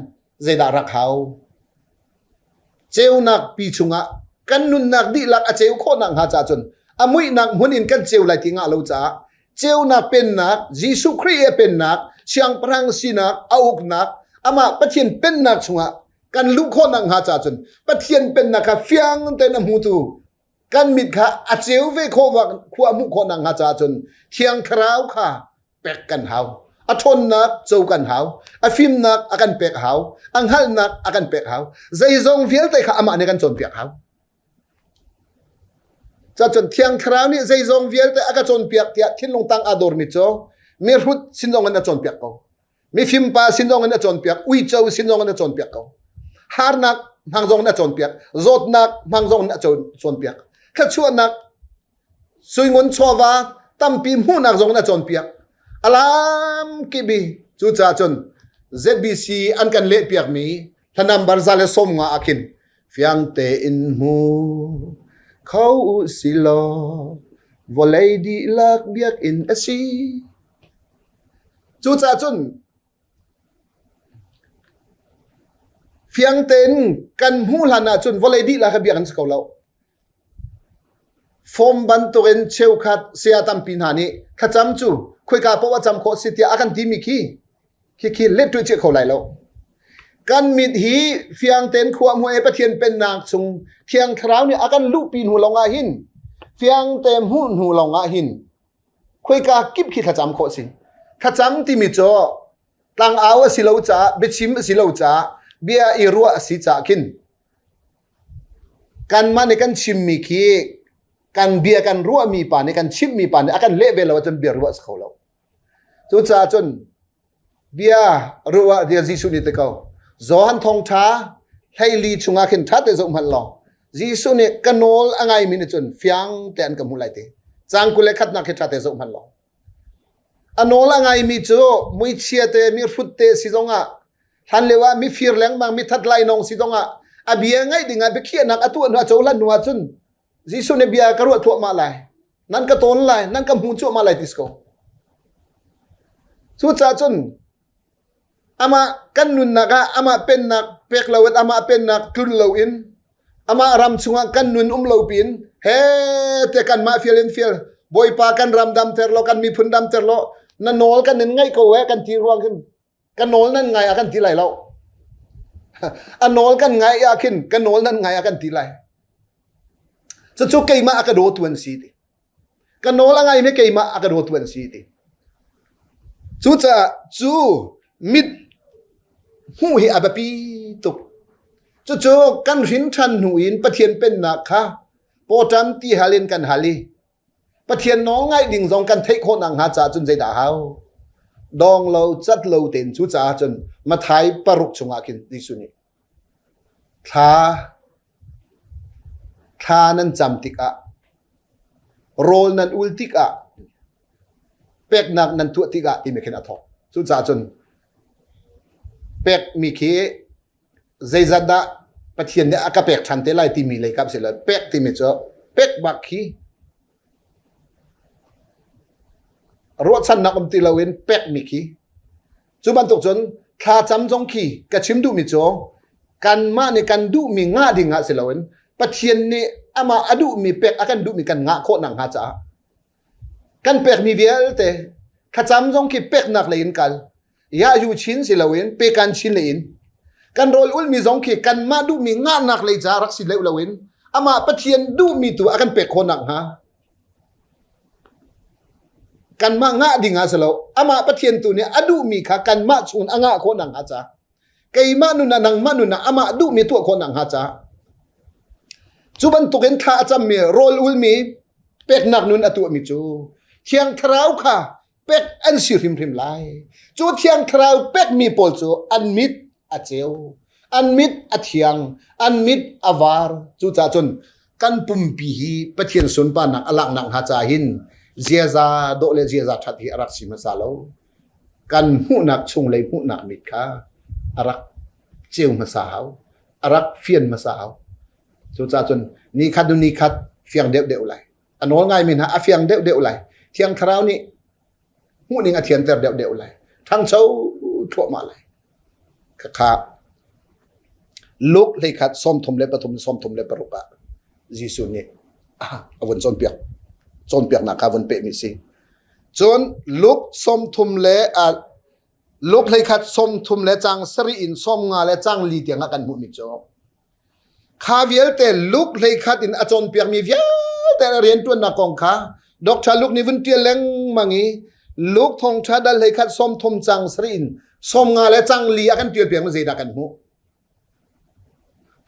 zeidah rak hau Ceunak pi chungah kan nunnak dihlak a ceu khawh nakhnga caah cun a muihnak hmun in kan ceu lai ti ngah lo caah ceunak pennak Jesuh Khrih i a pennak siangpahrang sinak a uknak amah Pathian pennak chungah kan luh khawh nakhnga caah cun Pathian pennak kha fiang tein a hmutu kan mit kha a ceu ve khawh khua hmuh khawh nakhnga caah cun Thiang Thlarau kha pek kan hau a ṭhawnnak co kan hau a fimnak a kan pek hau a hngalhnak a kan pek hau zeizong vialte kha amah nih kan cawnpiak hau cacun thiang thlarau nih zeizong vialte a ka cawnpiak tiah thinlung tang aa dawrmi cu mihrut sin zong in a cawnpiak ko mifim pa sin zong in a cawnpiak uico sin zong in a cawnpiak ko harnak hmang zong in a cawnpiak zawtnak hmang zong in a cawnpiak thluachuahnak Suingun chawva tampi hmuhnak zong in a cawnpiak. A lam kibi cucaah cun. ZBC an kan lehpiakmi hla number 150 ah khin fiang tein hmu kho u silaw vawlei dihlak biakinn a si. Cucaah cun fiang tein kan hmuh hlan ahcun vawlei dihlak hi biakinn si ko lo. Form bantukin cheukhat saya tampi hna nih thlacam cu khoika paoh ah cam khawh si tiah a kan timi khi khikhi let cia kho lai lo. Kan mit hi fiang tein khua hmu e Pathian pennak chung Thiang Thlarau nih a kan luhpi hnu lawng ah hin fiang te hmuh hnu lawng ah hin khoika kip khi thlacam khawh si. Thlacam timi cu tlangau a si lo caah biachim a si lo caah bia i ruah a si caah khin Kanmah nih kan chimmi khi kan bia kan ruahmi pa nih kan chimhmi pa nih a kan leh ve lo ahcun bia ruah a si kho lo. Cucaah cun bia ruah bia Jesuh nih ti ko. Johan thawngṭha hleili chungah khin ṭha te zoh hmanh law Jesuh nih ka nawl a ngaimi nih cun fiang te an ka hmuh lai ti. Caang 21 khi ṭha te zoh hmanh law. A nawl a ngaimi cu muichia te mihrut te si zongah hlanlio ah mifir lengmang mithat lainawng si zongah a bia ngaih dingah biakhiahnak a tuah hnu a cohlan hnu ahcun Jesuh nih bia ka ruah thluahmah lai nan ka tawn lai nan ka hmu cuahmah lai ti si ko. Cucaah cun amah kan nunnak ah amah pennak pek lo in amah pennak tlun lo in amah ram chungah kan nun um lo pin he te kanmah fial in fial Bawipa kan ram damter lo kan miphun damter lo na nawl kan in ngaih ko eh kan ti ruang khin ka nawl nan ngai ah kan ti lai lo a nawl kan ngai ah khin ka nawl nan ngai ah kan ti lai cucu keimah a ka dawtu an si ti ka nawl a ngai mi keimah a ka dawtu an si ti cucaah cu mit hmuh hi a biapi tuk cucu kan hrin ṭhan hnu in Pathian pennak kha pawṭam ti hal in kan hal i Pathian nawl ngaih ding zong kan theih khawh nakhnga caah cun zeidah a hau? Dawng lo cat lo tein cu caah cun Mathai paruk chungah khin Jesuh nih thla thla nan cam tikah rawl nan ul tikah peknak nan tuah tikah timi khin a thawk. Cucaah cun pekmi khi zeizat dah Pathian nih a ka pek ṭhan te lai timi lei kap si lo pek timi cu pek bak khi ruahchannak um ti loin pekmi khi cu bantuk cun thlacam zong khi ka chim duhmi cu kanmah nih kan duhmi ngah ding ah si loin Pathian nih amah a duhmi pek a kan duhmi kan ngah khawh nakhnga caah Kan pekmi vialte thlacam zong khi peknak lei in kal. Yahyu chin si loin pekan chin lei in. Kan rawl ulmi zong khi kanmah duhmi ngahnak lei ca rak si leu loin amah Pathian duhmi tu a kan pek khawh nakhnga kanmah ngah ding ah si lo amah Pathian tu nih a duhmi kha kanmah chung a ngah khawh nakhnga ca keimah nun ah nangmah nun ah amah duhmi tuah khawh nakhnga ca cu bantukin thla a cammi rawl ulmi peknak nun a tuahmi cu thiang thlarau kha pek an si hrimhrim lai cu thiang thlarau pekmi pawl cu an mit a ceu an mit a thiang an mit a var cucaah cun kan pumpi hi Pathian sunparnak a laknak hnga ca hin ziaza dawh le ziaza ṭhat hi a rak si hmasa lo kan hmuhnak chunglei hmuhnak mit kha a rak ceu hmasa hau a rak fian hmasa hau cucaah cun ni khat nu ni khat fiang deuh deuh lai a nawl ngaimi hna a fiang deuh deuh lai thiang thlarau nih hmuhning a thianter deuh deuh lai ṭhangcho thluahmah lai khakha Luke hleikhat 33 36 ah Jesuh nih a vun cawnpiak cawnpiaknak kha vun pehmi si cun Luke 30 le Luke hleikhat 30 le cang sarih in 50 le cang li tiang ah kan hmuhmi cu Kha vialte Luke hleikhat in a cawnpiakmi vialte a rianṭuannak kong kha Dr. Luke nih vun ṭial lengmang i Luke thawngṭha dal hleikhat 30 cang sarih in 50 le cang li a kan ṭialpiakmi zeidah kan hmuh?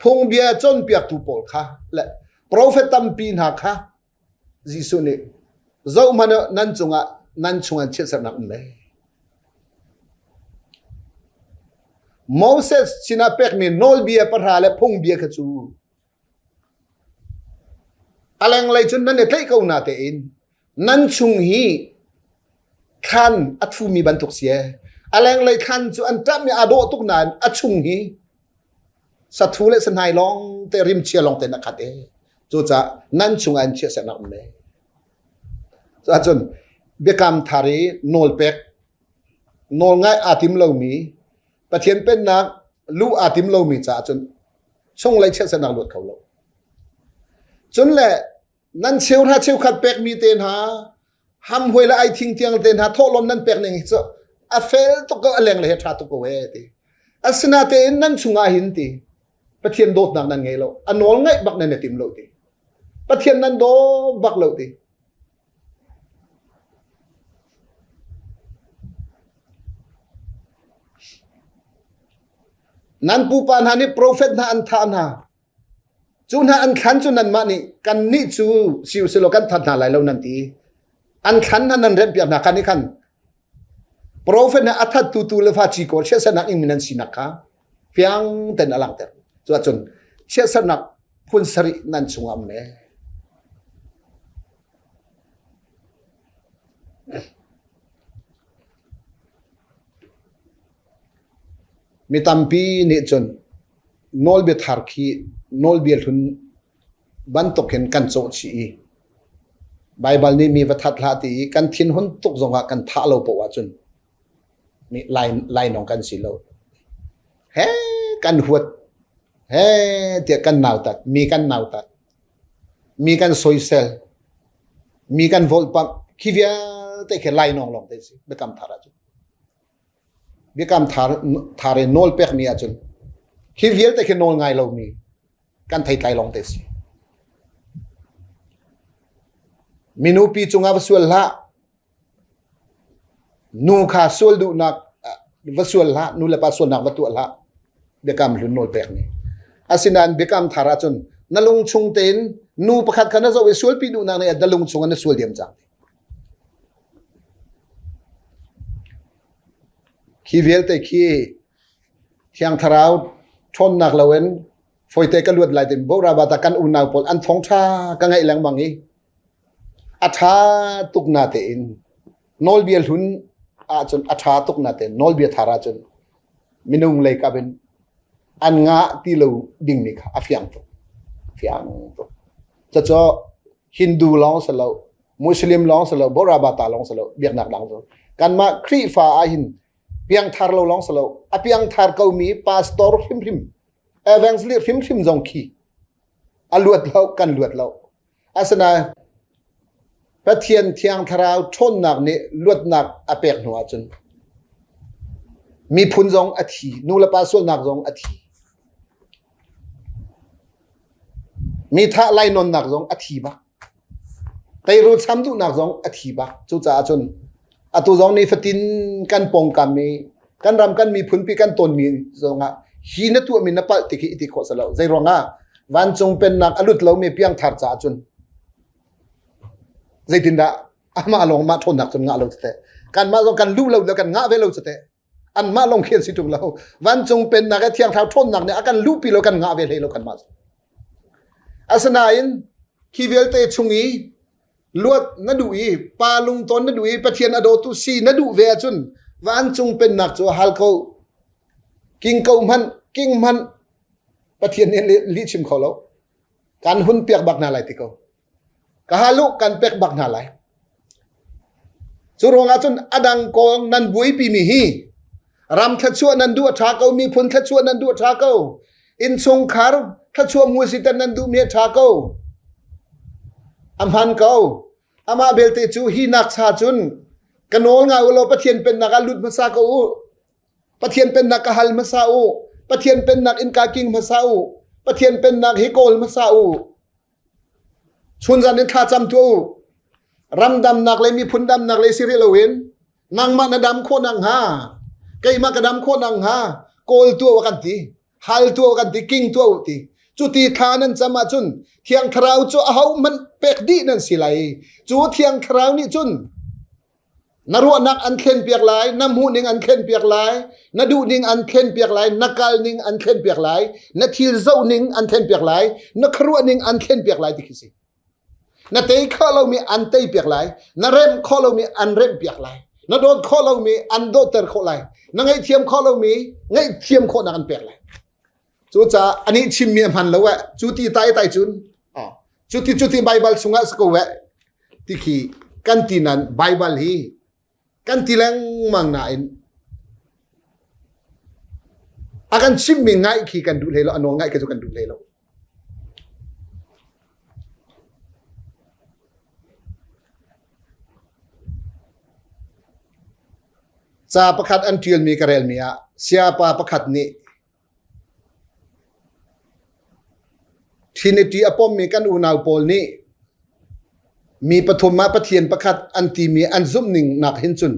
Phungbia cawnpiaktu pawl kha le profet tampi hna kha Jesuh nih zohhmanh u nan cungah nan chungah chiatserhnak um lai. Moses sinah pekmi nawlbia pahra le phungbia kha cu a lenglei cun nan i tlaih ko na tein nan chung hi thlan a thumi bantuk si ee. A lenglei thlan cu an ṭamh i aa dawh tuk nain a chung hi sathu le sahnai lawng te rimchia lawng tein a khat e. Cucaah nan chungah in chiahsernak um e. Cuahcun biakam thar i nawlpek nawlngaih aa tim lomi Pathian pennak luh aa tim lomi caah cun chunglei chiatsernak luat kho lo. Cun le nan cheuhra cheukhat pekmi te hna hamhuai le ai thing tiang te hna thawhlawm nan pek ning hi cu a fel tuk ko a leng le he ṭha tuk ko he ti. Asinatein nan chungah hin ti Pathian dawtnak nan ngei lo a nawl ngaih bak nan i tim lo ti. Pathian nan daw bak lo ti. Nan pupa hna nih profet hna an thah hna. Cu hna an thlan cu nanmah nih kannih cu si usih law kan that hna lai lo nan ti. An thlan hna nan remhpiak hna kha nih khan profet hna a thattu tu le fa ci kawl chiatsernak ingmi nan sinak kha fiang ten a langhter. Cu ahcun chiatsernak phun sarih nan chungah um ne. Mi tampi nih cun nawlbia thar khi nawlbia hlun bantukin kan cawh chih i Baibal nih mi va that hlah ti i kan thinhun tuk zongah kan thah lo paoh ahcun mi lai lainawng kan si lo. He kan huat he tiah kan nautat mi kan nautat mi kan soisel mi kan volhpamh khi vialte khi lainawng lawng te si biakam thar ahcun. Biakam thar thar in nawl pekmi ahcun hi vialte khi nawl ngai lomi kan theitlai lawng te si. Minupi cungah va sual hlah. Nu kha sual duhnak va sual hlah, nu le pa sualnak va tuah hlah. Biakam hlun nawl pekmi. Asinain biakam thar ahcun na lung chung tein nu pakhat kha na zoh i sualpi duhnak nih na lung chung ah na sual diam cang. Khi vialte khi Thiang Thlarau ṭhawnnak loin fawite ka luat lai tin Borabata kan unau pawl an thawngṭha ka ngaih lengmang i a ṭha tuk na tein nawlbia hlun ahcun a ṭha tuk na tein nawlbia thar ahcun minung lei kap in an ngah ti lo dingmi kha a fiang tuk. Fiang tuk. Cucu Hindu lawng si lo, Muslim lawng si lo, Borabata lawng si lo, biaknak dang cu. Kanmah Khrihfa ahhin piangthar lo lawng si lo, a piangthar komi pastor hrimhrim, evangelist hrimhrim zong khi a luat lo, kan luat lo. Asinain Pathian Thiang Thlarau ṭhawnnak nih luatnak a pek hnu ahcun miphun zong a thi, nu le pa sualnak zong a thi. Mi thah lainawnnak zong a thi bak. Teirul cham duhnak zong a thi bak. Cucaah cun atu zong nifatin kan pawngkam i kan ram kan miphunpi kan tawnmi zongah hi na tuahmi na palh ti khi i ti khawh si lo. Zei ruangah vancung pennak a lut lomi piangthar caah cun zeitindah amah lawng mah ṭhawnnak cun ngah lo cu teh. Kanmah zong kan luh lo le kan ngah ve lo cu teh. Anmah lawng khi an si ṭung lo. Vancung pennak i thiang thlarau ṭhawnnak nih a kan luhpi lo kan ngah ve hlei lo kanmah cu. Asinain khi vialte chung i luat na duh i pa lungtawn na duh i Pathian a dawtu si na duh ve ahcun vancung pennak cu hal ko. King ko hmanh, king hmanh Pathian nih lih chim kho lo. Kan hun piak bak hna lai ti ko. Ka hal u kan pek bak hna lai. Cu ruangah cun a dang kong nan buaipimi hi ram thluachuah nan duh a ṭha ko, miphun thluachuah nan duh a ṭha ko, innchungkhar thluachuah hmu siter nan duhmi a ṭha ko. A hman ko. Amah belte cu hi nak cha cun ka nawl ngai u law Pathian pennak ah lut hmasa ko u. Pathian pennak ka hal hmasa u. Pathian pennak innka king hmasa u. Pathian pennak hi kawl hmasa u. Chunzan in thlacam tuah u. Ram damnak le miphun damnak le si rih loin nangmah na dam khawh nak hnga keimah ka dam khawh nak hnga kawl tuah kan ti hal tuah kan ti king tuah u ti cu ti thla nan cam ahcun thiang thlarau cu aho hmanh pek dih nan si lai cu thiang thlarau nih cun Na ruahnak an thlenpiak lai, na hmuhning an thlenpiak lai, na duhning an thlenpiak lai, na kalning an thlenpiak lai, na thil zohning an thlenpiak lai, na khuaruahning an thlenpiak lai ti khi si. Na tei khawh lomi an teipiak lai, na remh khawh lomi an remhpiak lai. Na dawt khawh lomi an dawtter khawh lai. Na ngaihthiam khawh lomi ngaihthiam khawhnak an pek lai. Cucaah anih chimmi a hman lo eh. Cu ti tai tai cun cuti cuti Baibal chungah si ko eh ti khi kan ti nan Baibal hi kan ti lengmang nain a kan chimmi ngaih khi kan duh hlei lo a nawl ngaih khi cu kan duh hlei lo. Ca pakhat an ṭialmi ka relmi ah sayapa pakhat nih Trinity a pommi kan unau pawl nih mi pathum ah Pathian pakhat an timi an zumhning nak hin cun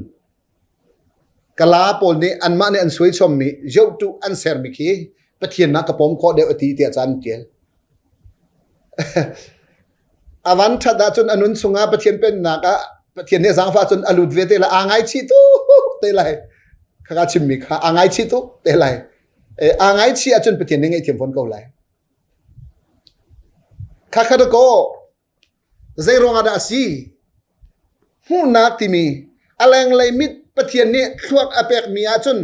Kala pawl nih anmah nih an suaichommi zohtuh an sermi khi Pathian ah ka pom khawh deuh a ti tiah ca an ṭial. A van ṭhat ahcun a nun chungah Pathian pennak ah Pathian nih zaangfah cun a lut ve te lai aa ngaichih tuk te lai. Khaka chimmi kha aa ngaichih tuk te lai. Aa ngaichih ahcun Pathian nih ngaihthiam fawn ko lai. Khakha dakaw Zei ruangah dah a si? Hmuhnak timi a lenglei mit Pathian nih thluak a pekmi ahcun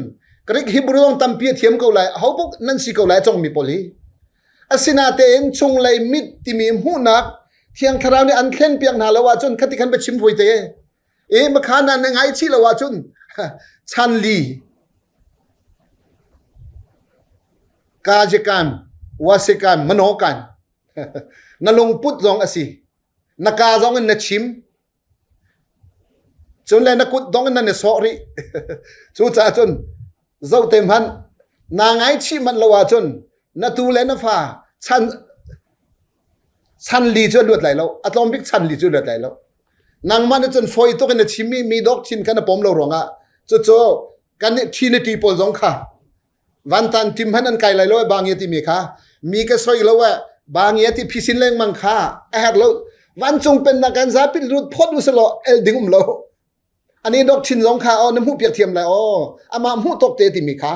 Greek Hebrew zong tampi a thiam ko lai, ahopaoh nan si ko lai a congmi pawl hi. Asinatein chunglei mit timi hmuhnak Thiang Thlarau nih an thlenpiak hna lo ahcun khati khan va chim vui te. E makha nan na ngaichih lo ahcun chan li kajikan wasikan manokan Na lungput zong a si. Na kaa zong in na chim. Cun le na kut dong in nan i sawh rih. Cucaah cun zote hmanh naa ngaichih manh lo ahcun na tu le na fa chan chan li cu a luat lai lo. A tlawm bik chan li cu a luat lai lo. Nangmah nih cun fawi tuk in na chimmi mi dawk chin kha na pom lo ruangah cucu kan nih Trinity pawl zong kha Vantan tim hmanh an kai lai lo bangia timi kha mi ka soi lo eh bangia ti phisin lengmang kha a herh lo vancung pennak kan zapi lut phot u selaw el ding um lo ani dok chin zong kha o na hmuh piak thiam lai o amah hmuh tok te timi kha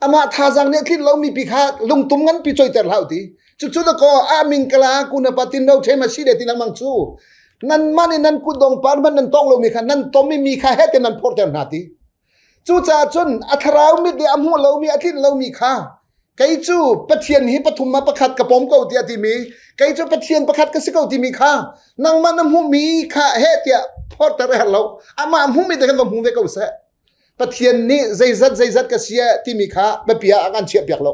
amah thazang nih tlin lo mi pi kha lungtum ngan pi choiter hlau ti cu cu da ko a ming kala kuna patin no thema si de ti langmang chu nan man in nan kut dong par man nan tong lo mi kha nan tom mi kha he te nan phorter hna ti Cucaah cun a thlarau mit nih a hmuh lomi a tlinh lomi kha kei cu Pathian hi pathum ah pakhat ka pom ko tiah timi kei cu Pathian pakhat ka si ko timi kha nangmah na hmuhmi kha heh tiah phorter a herh lo amah hmuhmi te khan va hmu ve ko seh Pathian nih zeizat zeizat ka si timi kha biapi ah a kan chiahpiak lo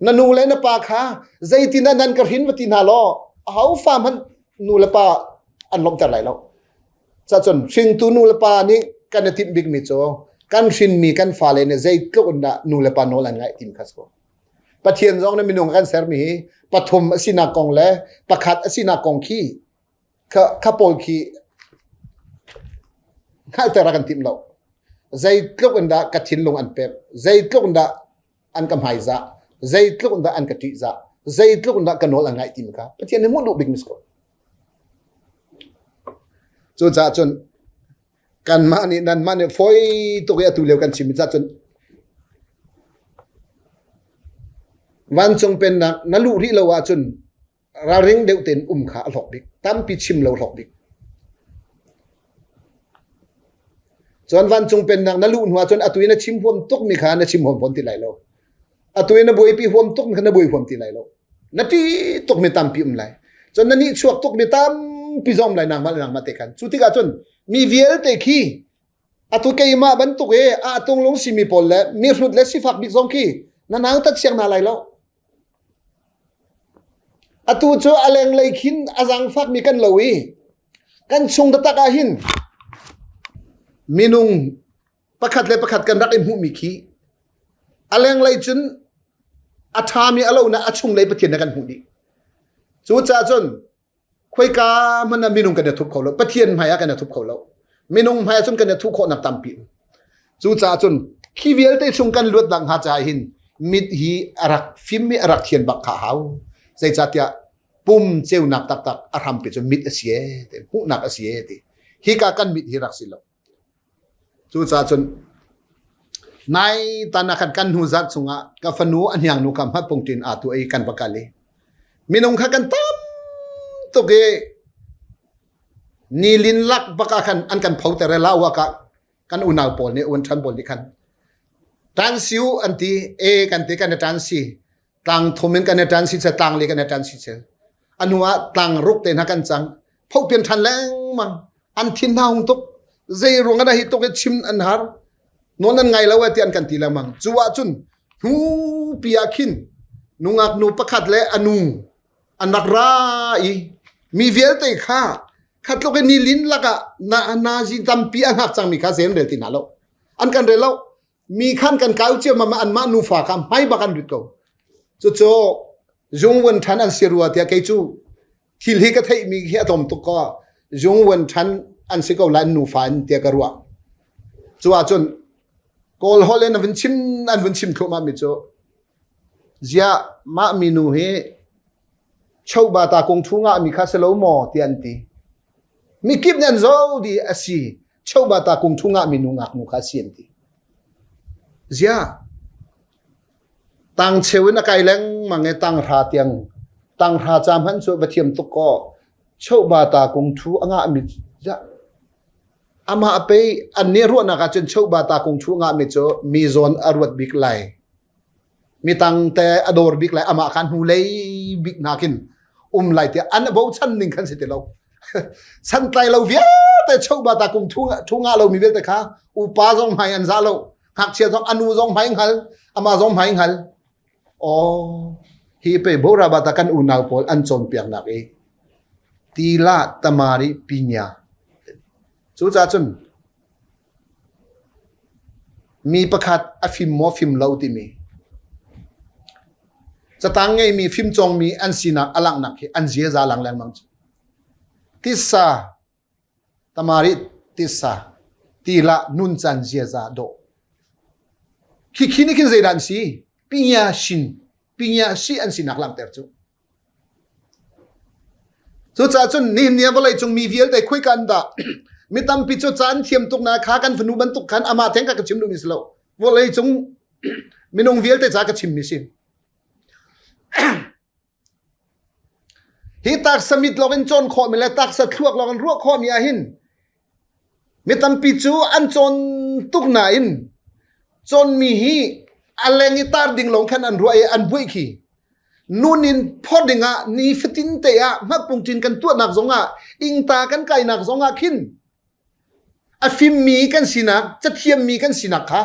na nu le na pa kha zeitin ah nan ka hrin va ti hna law aho fa hmanh nu le pa an lawmhter lai lo Cacun hringtu nu le pa nih kan i timh bikmi cu kan hrinmi kan fale nih zeitluk in dah nu le pa nawl an ngaih tim kha si ko. Pathian zong nih minung kan sermi hi pathum a sinak kong le pakhat a sinak kong khi kha, kha pawl khi hngalhter a kan timh lo. Zeitluk in dah ka thinlung an pek, zeitluk in dah an ka hmaizah, zeitluk in dah an ka ṭihzah, zeitluk in dah ka nawl an ngaih timi kha Pathian nih hmuh duh bikmi si ko. Cucaah cun kanmah nih nanmah nih fawi tuk i atu lio kan chimmi caah cun vancung pennak na luh rih lo ahcun ralring deuh tein um kha a hlawk bik. Tampi chim lo hlawk bik. Cun vancung pennak na luh hnu ahcun atu i na chim huam tukmi kha na chim huam fawn ti lai lo. Atu i na buaipi huam tukmi kha na buai huam ti lai lo. Na ṭih tukmi tampi um lai. Cun na nihchuak tukmi tampi zong um lai nangmah le nangmah te khan. Cu tikah cun mi vialte khi atu keimah bantuk i a tunglung simi pawl le mi hrut le sifak bik zong khi na nautat siang hna lai lo. Atu cu a lenglei khin a zaangfakmi kan lo i kan chung taktak ah hin minung pakhat le pakhat kan rak i hmuhmi khi a lenglei cun a ṭhami a lo na a chunglei Pathian na kan hmuh dih. Cucaah cun khoika hmanh ah minung kan i thup kho lo. Pathian hmai ah kan i thup kho lo. Minung hmai ah cun kan i thuh khawhnak tampi um. Cucaah cun khi vialte chung kan luat nak hnga caah hin mit hi a rak fim i a rak thian bak kha hau. Zeicahtiah pum ceunak taktak a hrampi cu mit a si ee ti hmuhnak a si ee ti. Hika kan mit hi rak si lo. Cucaah cun nai tan ah khan kan hnu zarh chungah ka fanu a hniangnu kha hmatpungṭin aa tuah i kan va kal i minung kha kan tam tuk i nilin lak bak ah khan an kan photer i lauak ah. Kan unau pawl nih un ṭhan pawl nih khan tan si u an ti e kan ti kan i tan si tlang thum in kan i tan si chel tlang li kan i tan si chel anu ah tlang ruk te hna kan cang phopian ṭhan lengmang an thin hna hung tuk zei ruang ah hi tuk i chim an har nawl nan ngai lo e ti an kan ti lengmang cu ah cun hnu pi ah khin nungak nu pakhat le anu an rak ra i mi vialte kha khatluk in ni lin lakah na nazi tampi a hngak cangmi kha zen rel ti hna lo an kan rel lo mi khan kan kau cio ma anmah nufa kha hmai bak an lut ko cucu Jung Wen Than an si rua tiah kei cu thil hi ka theih mi hi a tlawm tuk ko Jung Wen Than an si ko lai an nufa in tiah ka ruah cu ahcun Kawl holh in an vun chim an vun chim thluahmah mi cu Ziah mah minu hi chobata kung thu ngahmi kha si lo maw tiah an ti. Mikip nih an zo dih a si. Chobata kung thu ngahmi nu ngaknu kha a si an ti. Ziah tang cheu in a kai lengmang i tang hra tiang tang hra ca hmanh cu va thiam tuk kaw chobata kung thu a ngahmi ziah amah pei an nih ruahnak ahcun chobata kung thu a ngahmi cu mi zawn a ruat bik lai. Mitang te a dawr bik lai amah kha hnulei bik hna khin um lai tiah an bochan ning khan si ti lo. Santlai lo vialte choba ta kum thu thu nga lo mi vialte kha upa zong hmai an za lo ngakchia zong anu zong hmai hngal ama zong hmai hngal oh hi pe bora ba ta kan unau pawl an cawnpiaknak i tila tamari pinya cu ca cun Mi pakhat a fim maw fim lo timi catang ngeimi fimcawngmi an sinak a langhnak hi an ziaza lang lengmang cu. Tissa tamari tissa tila nuncan ziaza dawh. Khikhi nih khin zeidah an si? Pinya shin pinya si an sinak langhter cu. Cucaah cun nihin ni ah vawleicung mi vialte khuika an dah mi tampi cu ca an thiam tuk na kha kan fanu bantuk khan amah theng ka ka chim duhmi si lo. Vawleicung minung vialte ca ka chimmi si. Hi taksa mit lawng in cawn khawhmi le taksa thluak lawng in ruah khawhmi ah hin Mi tampi cu an cawn tuk nain cawnmi hi a leng i tar ding lawng khan an ruah i an buaih khi. Nun in phawt ding ah nifatin te ah hmatpungṭin kan tuahnak zongah ingta kan kainak zongah khin a fimmi kan sinak, cathiammi kan sinak kha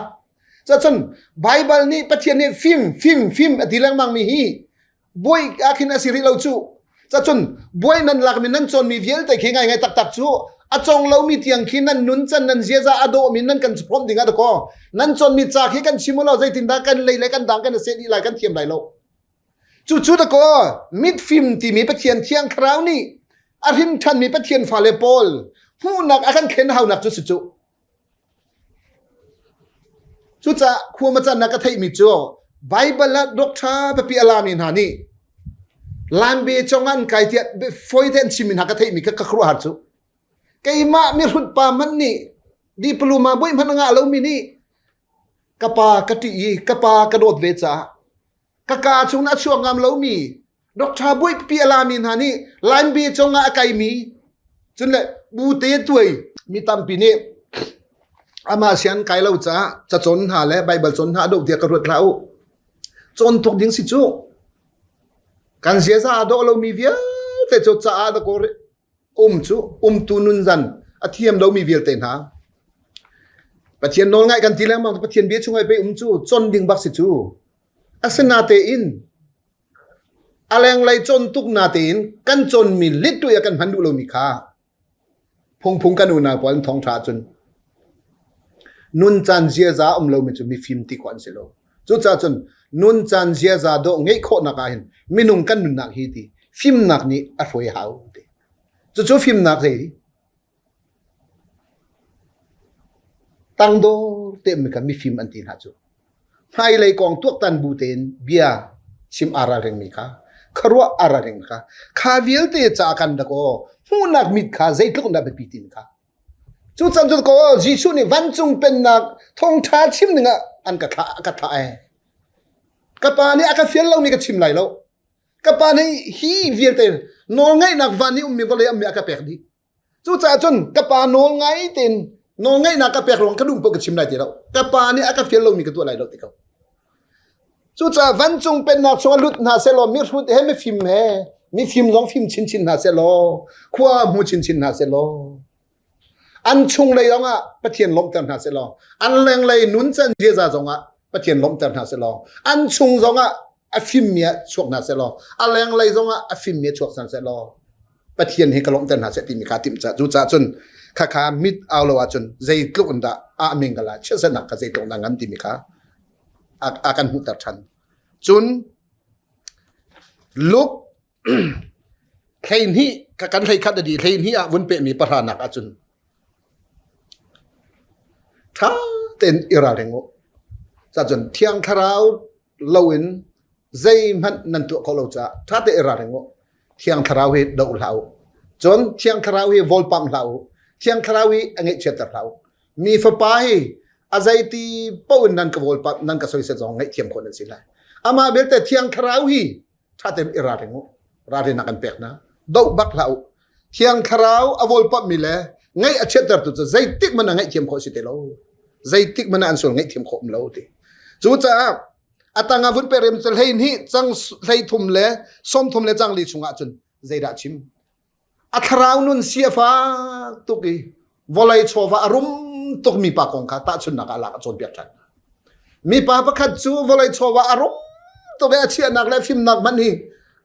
cacun Baibal nih Pathian nih fim, fim, fim a ti lengmang mi hi buai ah khin a si rih lo cu cacun buai nan lakmi nan cawnmi vialte khi ngai ngai taktak cu a cawng lomi tiang khi nan nun can nan ziaza a dawhmi nan kan phomh ding ah dakaw nan cawnmi ca khi kan chim lo zeitindah kan lei le kan dang kan se dih lai kan thiam lai lo cu cu dakaw mitfim timi Pathian thiang thlarau nih a hrim ṭhanmi Pathian fale pawl hmuhnak a kan thlen haunak cu si cu Cucaah khua macannak ka theihmi cu Baibal ah doctor pipi a lami hna nih Lambe cong an kai tiah fawi te an chimmi hna ka theihmi ka ka khuaruahhar cu. Keimah mihrut pa hmanh nih diploma buai hmanh a ngah lomi nih ka pa ka ṭih i ka pa ka dawt ve caah ka kaa chung a chuak ngam lomi Doctor buaipi a lami hna nih Laimbe cungah a kaimi cun le bute tuai mi tampi nih amah sian kai lo caah cacawn hna le Baibal cawn hna a doh tiah ka ruat hlah u. Cawn tuk ding si cu. Kan ziaza a dawh lomi vialte cu caah da kaw um cu umtu nunzan a thiam lomi vialte hna Pathian nawl ngaih kan ti lengmang Pathian bia chung ai pe um cu cawn ding bak si cu. Asinatein A lenglei cawn tuk natein kan cawnmi littuih ah kan hman duh lomi kha phungphung kan unau pawl an thawngṭha ahcun nuncan ziaza a um lomi cu mifim ti khawh an si lo. Cucaah cun nuncan ziaza dawh ngeih khawhnak ah hin minung kan nunnak hi ti fimnak nih a hruai hau ti. Cucu fimnak zei Tangdor te mi kha mifim an ti hna cu. Hmailei kong tuaktan bu tein bia chim aa ralringmi kha, khuaruah aa ralring kha, kha vialte ca kan dak aw, hmuhnak mit kha zeitluk dah biapi tin kha. Cu can cu ko Jesuh nih vancung pennak thawngṭha chim ding ah an ka thlah, a ka thlah ai. Ka pa nih a ka fial lomi ka chim lai lo. Ka pa nih hi vialte nawlngeihnak van i ummi vawlei ummi a ka pek dih. Cucaah cun ka pa nawl ngai tein Nawlngeihnak ka pek ruang ka duh paoh ka chim lai ti lo. Ka pa nih a ka fial lomi ka tuah lai lo ti ko. Cucaah vancung pennak chungah lut hna sehlaw mihrut he mifim he mifim zong fim chinchin hna sehlaw khua hmu chinchin hna sehlaw an chunglei zongah Pathian lawmhter hna sehlaw an lenglei nuncan ziaza zongah Pathian lawmhter hna sehlaw an chung zongah a fimmi ah chuak hna sehlaw a lenglei zongah a fimmi ah chuak hna sehlaw Pathian hi ka lawmhter hna seh timi kha timh ca cucaah cun khakha mit au lo ahcun zeitluk in dah a ming ka la chiatsernak kha zeitluk in dah ngan timi kha a, a kan hmuhter ṭhan. Cun Luke 12 ka kan hlei khat a di 12 ah vun pehmi pahranak ahcun ṭha tein i ralring u. Cacun Thiang Thlarau loin zeihmanh nan tuah khawh lo caah ṭha tein i ralring u. Thiang Thlarau hi doh hlah u. Cun Thiang Thlarau hi vawlpamh hlah u. Thiang Thlarau hi a ngaihchiatter hlah u. Mi fapa hi a zeiti paoh in nan ka vawlpamh nan ka soisel zong ngaihthiam khawh nan si lai. Amah belte Thiang Thlarau hi ṭha tein i ralring u. Ralrin a kan pek hna. Doh bak hlah u. Thiang Thlarau a vawlpamhmi le ngaih a chiattertu cu zeitik hmanh ah ngaihthiam khawh si ti lo. Zeitik hmanh ah an sual ngaihthiam khawh um lo ti. Cucaah a tang ah vun perem cu 12 cang 33 le 30 le cang li chungah cun zeidah chim? A thlarau nun si a fak tuk i vawlei chawva a rum tuk mi pa kong kha tahchunhnak ah lak a cawnpiak ṭhan. Mipa pakhat cu vawlei chawva a rum tuk i a chiahnak le fimnak hmanh hi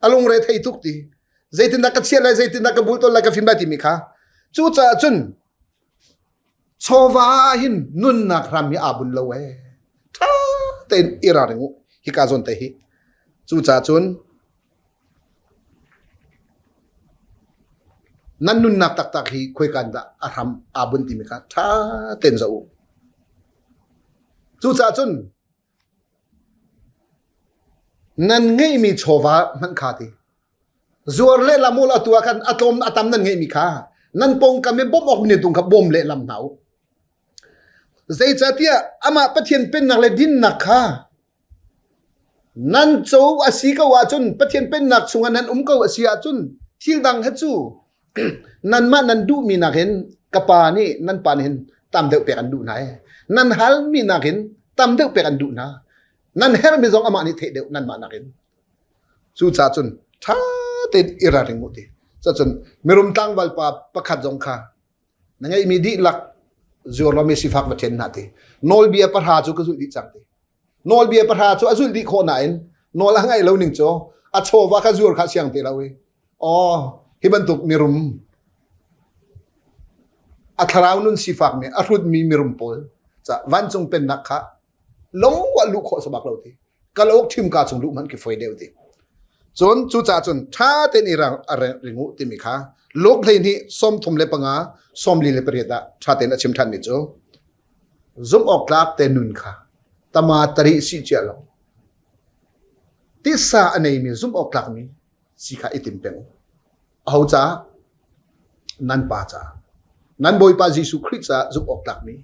a lungre thei tuk ti. Zeitindah ka chiah lai, zeitindah ka bultawl lai, ka fim lai timi kha. Cucaah cun chawva ah hin nunnak ram hi aa bun lo ee. Ṭha tein i ralring u. Hika zawn te hi. Cucaah cun Nan nunnak taktak hi khoika in dah a hram aa bunh timi kha ṭha tein zoh u. Cucaah cun nan ngeihmi chawva hmanh kha ti zuar lehlam u law atu ah khan a tlawm a tam nan ngeihmi kha nan pawngkam i bawmh awk mi tung kha bawm lehlam hna u. Zeicahtiah amah Pathian pennak le dinnak kha Nan co a si ko ahcun Pathian Pennak chungah nan um ko a si ahcun thil dang he cu nanmah nan duhmi nakin ka pa nih nan pa nih hin tam deuh pek an duh hna ee. Nan halmi nakin tam deuh pek an duh hna. Nan herhmi zong amah nih theih deuh nanmah nakin. Cucaah cun ṭha tein i ralring u ti. Cucun mirum tlangval pa pakhat zong kha na ngeihmi dihlak zuar law mi sifak va ṭhen hna ti. Nawlbia pahra cu ka zulh dih cang ti. Nawlbia pahra cu a zulh dih khawh nain nawl a ngaih lo ning cu a chawva kha zuar kha siang ti lo i aw hi bantuk mirum a thlarau nun sifak mi a hrutmi mirum pawl ca vancung pennak kha lo ah luh khawh sabak lo ti kalauk thim ka chung luh hmanh ki foi deuh ti cun cu ca cun tha tein i ring u timi kha luk hlei hnih 35 48 ah tha tein a chim than mi cu Zumh awk tlak te nun kha tama tari si cia lo. Tisa a neimi zumh awk tlakmi si kha i tim peng. Aho ca? Nan pa ca. Nan Bawipa Jesuh Khrih ca zumh awk tlakmi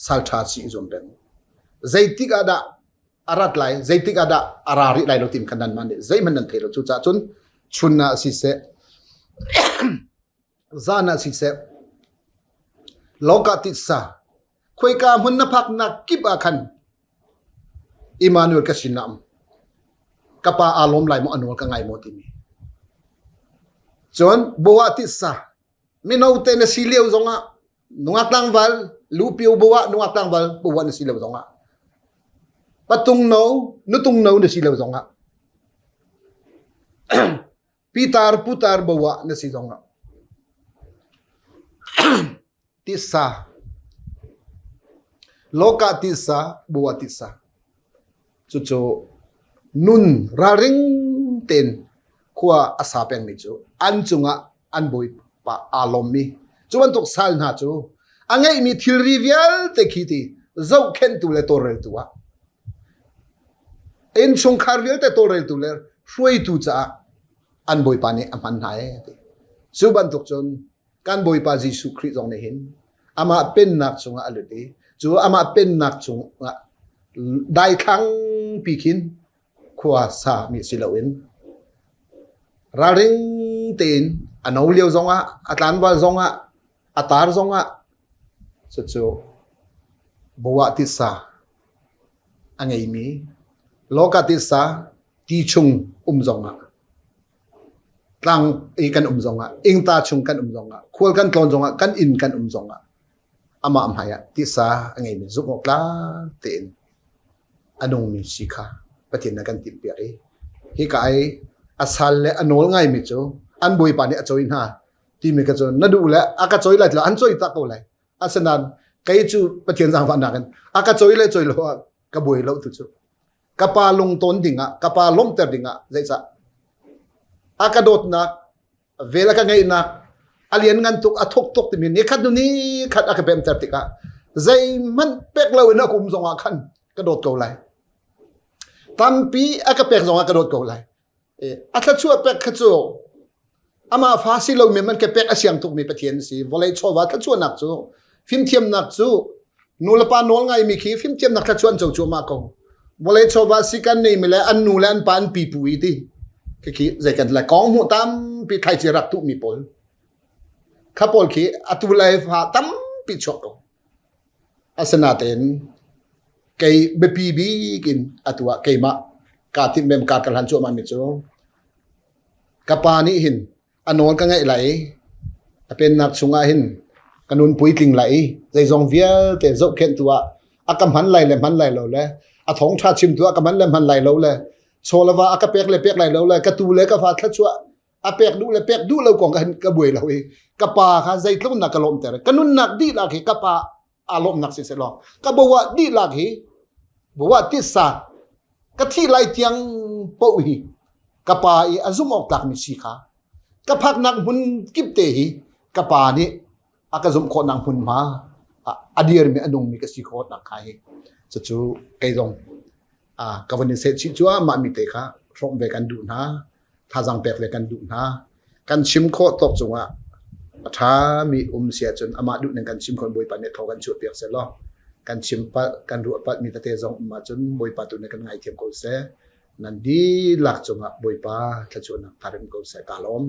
salṭha si i zuam peng. Zeitik ah dah a rat lai, zeitik ah dah a ra rih lai lo tim kha nanmah nih zeihmanh nan thei lo. Cucaah cun chun ah siseh, zan ah siseh loka titsa khoika hmun na phaknak kip ah khan Emmanuel ka sin ah um ka pa aa lawm lai maw a nawl ka ngai maw timi cun boah titsa mino te na si lio zongah nungak tlangval lupio boah nungak tlangval boah na si lio zongah patung no nutung no na si lio zongah Pitar putar bo ah na si zongah tisa loka tisa bua tisa cucu nun ralring tein khua a sa pengmi cu an cungah an bawipa aa lawmmi cu bantuk sal hna cu a ngeihmi thilri vialte khi ti zohkhenhtu le tawlreltu ah Innchungkhar vialte tawlreltu le hruaitu caah an Bawipa nih a hman hna ee ti. Cu bantuk cun kan Bawipa Jesuh Khrih zong nih hin amah pennak chungah a lut i cu amah pennak chungah daithlang pi khin khua sa mi si loin ralring tein a no lio zongah a tlanval zongah a tar zongah. Cucu bawah titsa a ngeimi lawka titsa ti chung um zongah tlang i kan um zongah ingta chung kan um zongah khual kan tlawn zongah kan inn kan um zongah amah hmai ah titsa a ngeimi zumh awk tlak tein a nungmi si kha Pathian a kan timhpiak i hika i a sal le a nawl ngaimi cu an bawipa nih a cawi hna timi ka cu na duh le a ka cawi lai ti lo an cawi tak ko lai. Asinain kei cu Pathian zaangfahnak in a ka cawi le cawi lo ah ka buai lo tu cu ka pa lungtawn dingah ka pa lawmhter dingah zeicah a ka dawtnak vel a ka ngeihnak a lian ngan tuk a thuk tuk timi ni khat nu ni khat a ka pemter tikah zeihmanh pek lo in a kum zongah khan ka dawt ko lai. Tampi a ka pek zongah ka dawt ko lai. A thluachuah pek kha cu amah fa si lomi man ke pek a siang tukmi Pathian si. Vawlei chawva thluachuahnak cu fimthiamnak cu nu le pa nawl ngaimi khi fimthiamnak thluachuah an co cuahmah ko. Vawlei chawva si kan neimi le an nu le an pa an pipu i ti khi zei kan le kong hmuh tampi thlaici rak tuhmi pawl kha pawl khi atu le fa tampi chuak ko. Asinain kei biapi bik in atu ah keimah kaa timh kaa ka hlan cuahmah mi cu ka pa nih hin a nawl ka ngaih lai i a pennak chungah hin ka nun puitling lai i zeizong vialte zohkhenhtu ah a ka hman lai le hman lai lo le a thawngṭha chimtu ah ka hman le hman lai lo le chaw le va a ka pek le pek lai lo le ka tu le ka fa thluachuah a pek duh le pek duh lo kong ka ka buai lo i ka pa kha zeitluk na ka lawmter ka nunnak dihlak hi ka pa aa lawmnak si seh law ka bawa dihlak hi bawa titsa ka thi lai tiang poh hi ka pa i a zumh awk tlakmi si kha ka phaknak hmun kip te hi ka pa nih a ka zumh khawhnak hmunhma a dirmi a nungmi ka si khawhnak kha hi cucu kei zong ka van in seh chih cuahmah mi te kha hrawmh ve kan duh hna thazaang pek ve kan duh hna. Kan chim khawh tawk cungah a ṭhami um si ahcun amah duh ning kan chim khawh Bawipa nih thaw kan chuahpiak seh law kan chim palh kan ruah palhmi tete zong um ahcun Bawipa tu nih kan ngaithiam ko seh. Nan dihlak cungah Bawipa thluachuahnak tha rem ko seh. Kaa lawm.